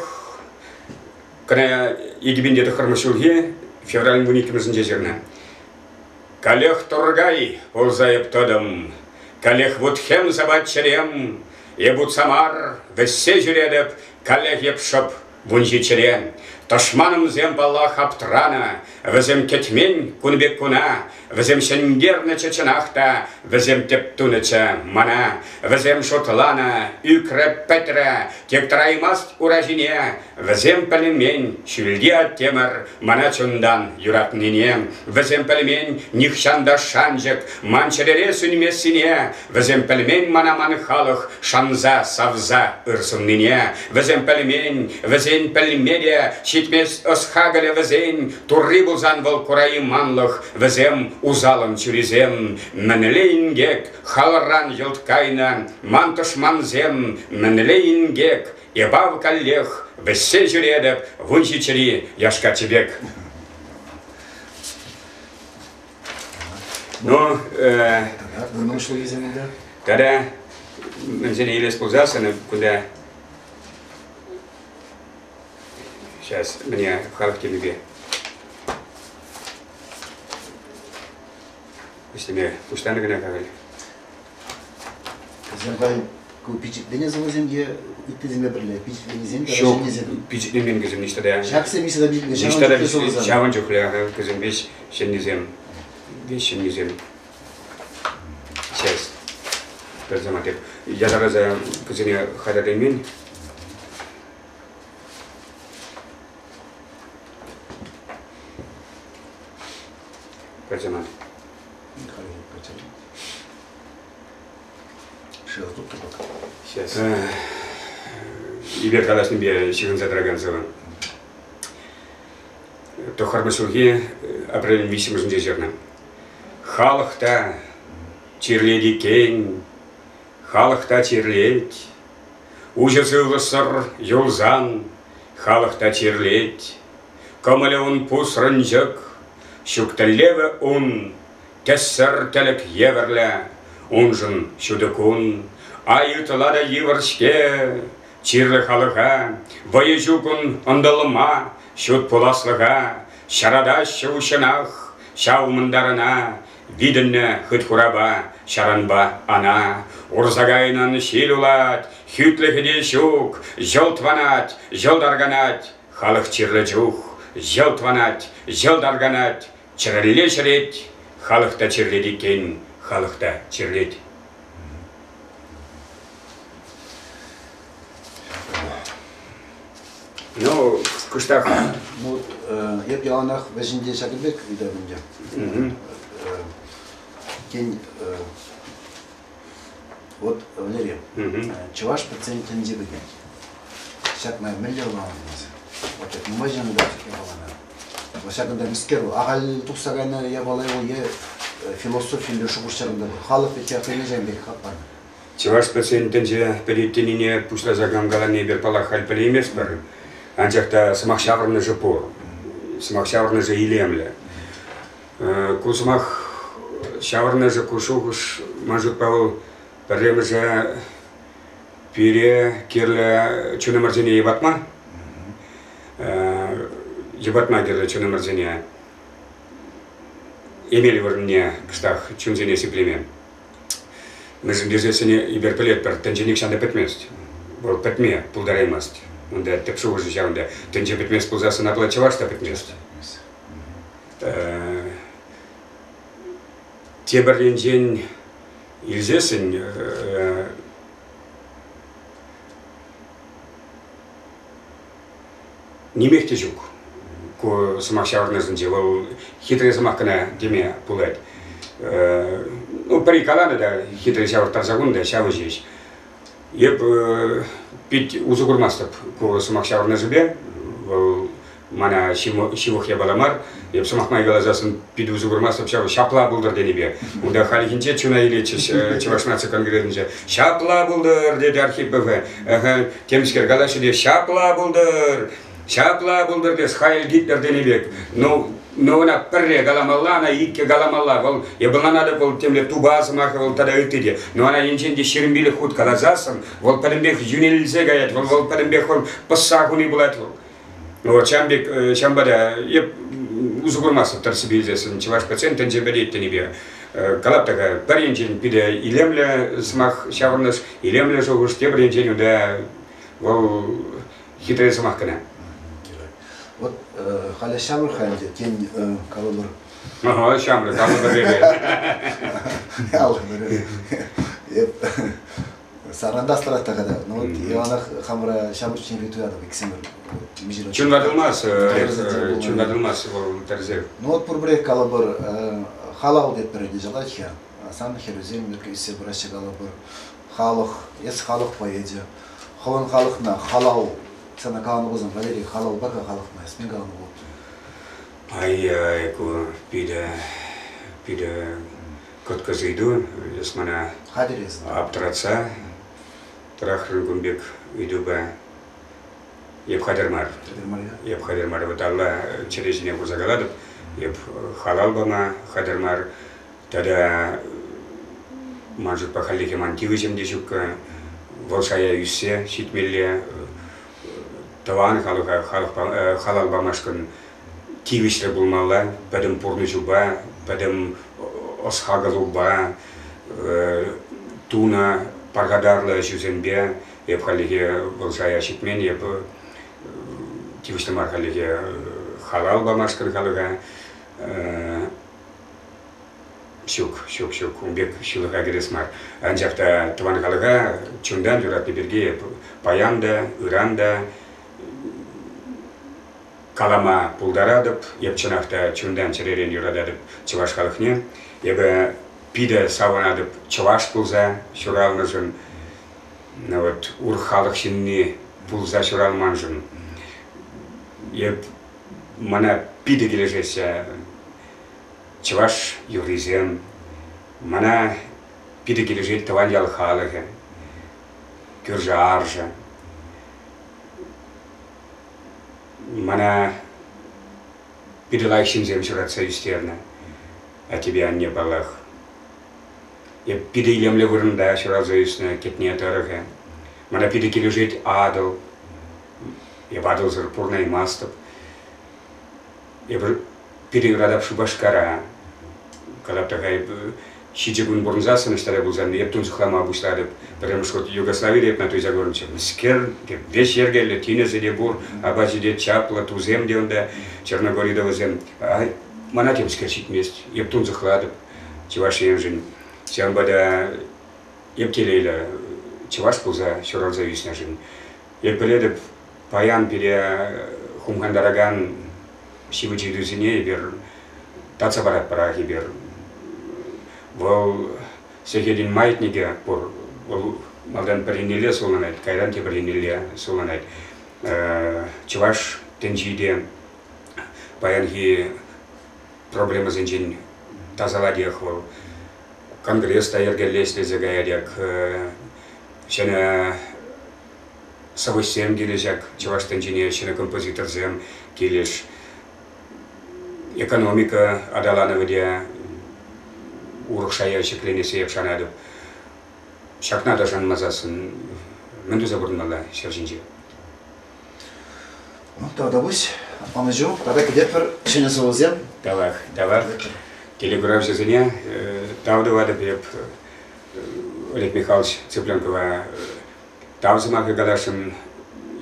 кӑна 2009-мӗш ҫулхи февралӗн 12-мӗшӗнче ҫырнӑ. Каллех Тургай пулса эп тӑтӑм, каллех вут-хӗм сапать чӗрем, эп утса мар, вӗҫсе ҫӳретӗп, каллех эп шӑп 17-ре. Тӑшманӑмсем, паллах, аптранӑ, вӗсем кӗтмен кун пек куна, вӗсем ҫӗнтернӗччӗ чӑнах та, вӗсем тӗп тунӑччӗ мана, вӗсем шутланӑ, ӳкрӗ пӗтрӗ, тек тӑраймасть ура ҫине, Вӗсем пӗлмен ҫӳлти аттемӗр мана чунтан юратнине, вӗсем пӗлмен нихҫан та шанчӑк ман чӗрере сӳнмессине, вӗсем пӗлмен мана ман халӑх шанса савса ыр суннине, вӗсем пӗлмен, вӗсен пӗлме те ҫитмест ӑс-хакӑлӗ вӗсен, турри пулсан вӑл курайманлӑх, вӗсем усалӑн чурисем. Мӗнле инкек халӑран йӑлт кайнӑ ман тӑшмансем, мӗнле инкек Эп ав каллех вӗҫсе ҫӳретӗп 17-ри яшкаччӑ пек. Ну, тата мӗнсене илес пулсассӑн кунта сейчас мне халӑх темипе ӗҫлеме пуҫланӑ кӑна халь. Вӗсем халь ку пичетленӗ сӑвӑсем е ыттисемпе пӗрле пичетленисем тата Ҫук, ҫӗннисем? пичетленмен кӗсем ниҫта та. Ҫаксем ниҫта та пичетленмен. Ниҫта та Ҫавӑн чухлӗ сӑвӑсем. Ҫавӑн чухлӗ кӗсем веҫ ҫӗннисем. Веҫ ҫӗннисем. Сейчас. Пӗр самант ятарласа кӗсене хатӗрлемен. Пӗр самант. Сейчас. Эпир калаҫнипе ҫыхӑнса тӑракан сӑвӑ. Тӑххӑрмӗш ҫулхи апрелӗн виҫҫӗмӗшӗнче ҫырнӑ. Халӑх та чирлет иккен, халӑх та чирлет. Уҫӑ сывлӑшсӑр юлсан халӑх та чирлет. Кӑмӑлӗ ун пусрӑнчӑк, ҫук тӗллевӗ ун тӗссӗр тӗлӗк евӗрлӗ, уншӑн ҫутӑ кун. Ай ытла та йывӑр-ҫке чирлӗ халӑха, вӑйӗ ҫук ун ӑнтӑлма, ҫут пуласлӑха ҫаратаҫҫӗ уҫҫӑнах ҫав мӑнтарӑна, витӗннӗ хыт-хурапа, ҫаранпа ана. Урса кайнӑн ҫил улать, хӳтлӗхӗ те ҫук, йӑлт ванать, йӑлт арканать, халӑх чирлӗ чух йӑлт ванать, йӑлт арканать, Чӗрӗлле ҫӗрет, халӑх та чирлет иккен, халӑх та чирлет. Ну, кӑштах. Ну, эп яланах вӗҫӗнче ҫакӑн пек ыйтатӑп ӗнтӗ. Тен, Вот, Валерий, чӑваш пӗтсен тӗнче пӗтет. Ҫакна мӗнле ӑнланатӑн Вот так нумай ҫын ыйтать япалана. Вот ҫакӑнта мӗскер вӑл? Ахаль тухса кайнӑ япала вӑл е философиллӗ шухӑш ҫакӑнта пур? Халӑх вӗт хӑйне ҫакӑн пек хак панӑ. Чӑваш пӗтсен тӗнче пӗтет тенине пуҫласа кам калани эпир паллах халь пӗлейместпӗр. Анчах та сӑмах ҫаврӑнӑшӗ пур. Сӑмах ҫаврӑнӑшӗ илемлӗ. Ку сӑмах ҫаврӑнӑшӗ, ку шухӑш, ман шутпа, вӑл пӗрремӗшӗ пире кирлӗ чунӑмӑрсене йӑпатма, йӑпатма кирлӗ чунӑмӑрсене, эмел вырӑнне кӑштах чунсене сиплеме. Мӗншӗн тесессӗн эпир пӗлетпӗр, тӗнче нихҫан та пӗтмест. Вӑл пӗтме пултараймасть. Унта тӗп шухӑшӗ ҫавӑнта. Тӗнче пӗтмест пулсассӑн апла чӑваш та пӗтмест. Тепӗр енчен илсессӗн нимех те ҫук. Ку сӑмах ҫаврӑнӑшӗнче вӑл хитре сӑмах кӑна теме пулать. Ну, пӗри каланӑ та хитре ҫавӑрттарса хунӑ та ҫавӑ ҫеҫ. Эп пит усӑ курмастӑп ку сӑмах ҫаврӑнӑшӗпе. Вӑл мана ҫывӑх япала мар. Эп сӑмах май каласассӑн пит усӑ курмастӑп ҫав ҫапла пултӑр тенипе. Унта хальхинче чуна илетчӗҫ Чӑваш наци конгресӗнче. Ҫапла пултӑр, тет Архипов. Темскер калаҫҫӗ те ҫапла пултӑр, ҫапла пултӑр тес Хайль Гитлер тенӗ пек. Ну, ну ӑна пӗрре каламалла, ӑна иккӗ каламалла. Вӑл эп ӑнланатӑп, вӑл темле тупа сӑмахӗ вӑл тата ытти те. Но ӑна енчен те 25 хут каласассӑн, вӑл пӗтӗмпех йӳнелсе каять, вӑл вӑл пӗтӗмпех вӑл пӑсса хуни пулать вӑл. Вот ҫавӑн пек ҫавӑнпа та эп усӑ курмастӑп тӗрӗссипе илсессӗн чӑваш пӗтсен тӗнче пӗтет тенипе. Калап та пӗр енчен питӗ илемлӗ сӑмах ҫаврӑнӑш, илемлӗ шухӑш, тепӗр енчен унта вӑл хитре сӑмах кӑна. Вот халӗ ҫамрӑк-ха ӗнтӗ, тен, калӑпӑр. Ага, ҫамрӑк, аллӑ пӗрре. Аллӑ пӗрре. Эп Сарантас ларать та когда. Ну вот яланах хамӑра ҫамрӑк чухне туятӑп иксӗмӗр. Чун ватӑлмас, чун ватӑлмас вӑл тӗрӗсех. Ну вот пурпӗрех калӑпӑр, халал тетпӗр ӗнтӗ ҫапла-ха. Сан хӗрӳсем ӳссе пыраҫҫӗ калӑпӑр. Халӑх, эс халӑх поэчӗ. Хӑвӑн халӑхна халал сана каланӑ пулсан, Валерий, халал пар-ха халӑхна, эс мӗн каланӑ пулӑттӑн? Ай-яй, ку питӗ, питӗ кӑткӑс ыйту. Эс мана аптӑратса пӑрахрӑн кун пек ыйтупа. Эп хатӗр мар. Эп хатӗр мар. Вот алла чӗре ҫине хурса калатӑп. Эп халал пама хатӗр мар. Тата ман шутпа хальлӗхе ман тивӗҫӗм те ҫуккӑ. Вӑл шая ӳссе ҫитмелле. Тӑван халӑха халал памашкӑн тивӗҫлӗ пулмалла, пӗтӗм пурнӑҫупа, пӗтӗм ӑс-хакӑлупа тунӑ. пархатарлӑ ӗҫӳсемпе эп хальлӗхе вӑл шая ҫитмен, эп тивӗҫлӗ мар хальлӗхе халал памашкӑн халӑха. Ҫук, ҫук, ҫук, ун пек ҫылӑха кӗрес мар. Анчах та тӑван халӑха чунтан юратни пирки паян та, ыран та калама пултаратӑп. Эп чӑнах та чунтан чӗререн юрататӑп чӑваш халӑхне. Эпӗ питӗ савӑнатӑп чӑваш пулса ҫуралнӑшӑн, вот урӑх халӑх ҫынни пулса ҫуралманшӑн. Эп мана питӗ килӗшеҫҫӗ чӑваш юррисем. Мана питӗ килӗшет тӑван ял халӑхӗ, кӳршӗ-аршӑ. Мана питӗ лайӑх ҫынсем ҫуратса ӳстернӗ. Аттепе анне, паллах. Эп питӗ илемлӗ вырӑнта ҫуралса ӳснӗ, Кӗтне тӑрӑхӗ. Мана питӗ килӗшет Атӑл. Эп Атӑлсӑр пурӑнаймастӑп. Эпир питӗ юратап Шупашкара. Калап та эп ҫичӗ кун пурӑнсассӑн ӑҫта пулсан эп тунсӑхлама пуҫлатӑп. Пӗрремӗш хут Югославире эп туйса курнӑччӗ. Мӗскер веҫ йӗркеллӗ, тинӗсӗ те пур, апачӗ те чаплӑ, тусем те унта, Черногори тӑвӗсем. Мана темскер ҫитмест, эп тунсӑхлатӑп Чӑваш Еншӗн. Ҫавӑнпа та эп телейлӗ чӑваш пулса ҫуралса ӳснӗшӗн. Эп пӗлетӗп, паян пире хумхантаракан ҫивӗч ыйтусене эпир татса паратпӑрах эпир. Вӑл сехетӗн маятникӗ пур. Вӑл малтан пӗр еннелле сулӑнать, кайран тепӗр еннелле сулӑнать. Чӑваш тӗнчи те паянхи проблемӑсенчен тасалатех вӑл. Конгресс та йӗркеллӗ ӗҫлесе каять. Ҫӗнӗ сӑвӑҫсем килӗҫ ак чӑваш тӗнчине, ҫӗнӗ композиторсем килӗҫ. Экономика аталанӑвӗ те урӑх шая ҫӗкленессе эп шанатӑп. Ҫакна та шанмасассӑн мӗн туса пурӑнмалла ҫӗр ҫинче? Ну, тавтапуҫ, ӑнӑҫу. Тата кӗтетпӗр ҫӗнӗ сӑвӑсем. Тавах, тавах. Телекуравҫӑсене тав тӑватӑп эп Олег Михайлович Цыпленкова тав сӑмахӗ каласшӑн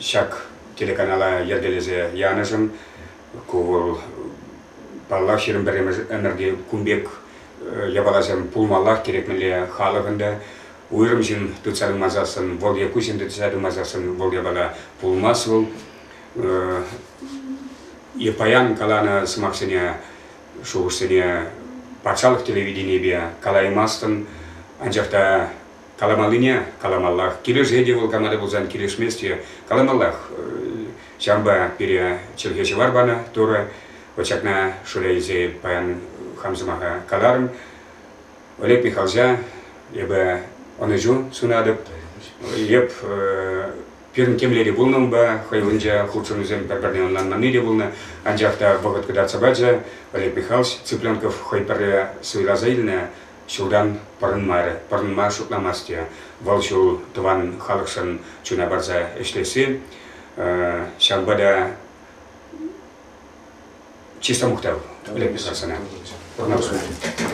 ҫак телеканала йӗркелесе янӑшӑн. Ку вӑл, паллах, 21-мӗш ӗмӗрти кун пек япаласем пулмаллах кирек мӗнле халӑхӑн та. Уйрӑм ҫын тытса тӑмасассӑн, вӑл е ку ҫын тытса тӑмасассӑн вӑл япала пулмасть вӑл. Е паян каланӑ сӑмахсене, шухӑшсене патшалӑх телевиденийӗпе калаймастӑн, анчах та каламаллине каламаллах. Килӗшет-и вӑл кама та пулсан, килӗшмест те каламаллах. Ҫавӑнпа пире чӗлхе ҫӑвар панӑ Турӑ. Вот ҫакна шута илсе паян хам сӑмаха каларӑм. Олег Михайловича эпӗ ӑнӑҫу сунатӑп. Эп пирӗн темле те пулнӑ унпа, хӑй вырӑнче хутшӑнусем пӗр-пӗрне ӑнланманни те пулнӑ. Анчах та вӑхӑт кӑтартса пачӗ, Олег Михайлович Цыпленков хӑй пӗрре суйласа илнӗ ҫултан пӑрӑнмарӗ, пӑрӑнма шутламасть те. Вӑл ҫул тӑван халӑхшӑн чуна парса ӗҫлесси. Ҫавӑнпа та чисто мухтав Олег Михайловича. Пурӑна пуҫларӗ.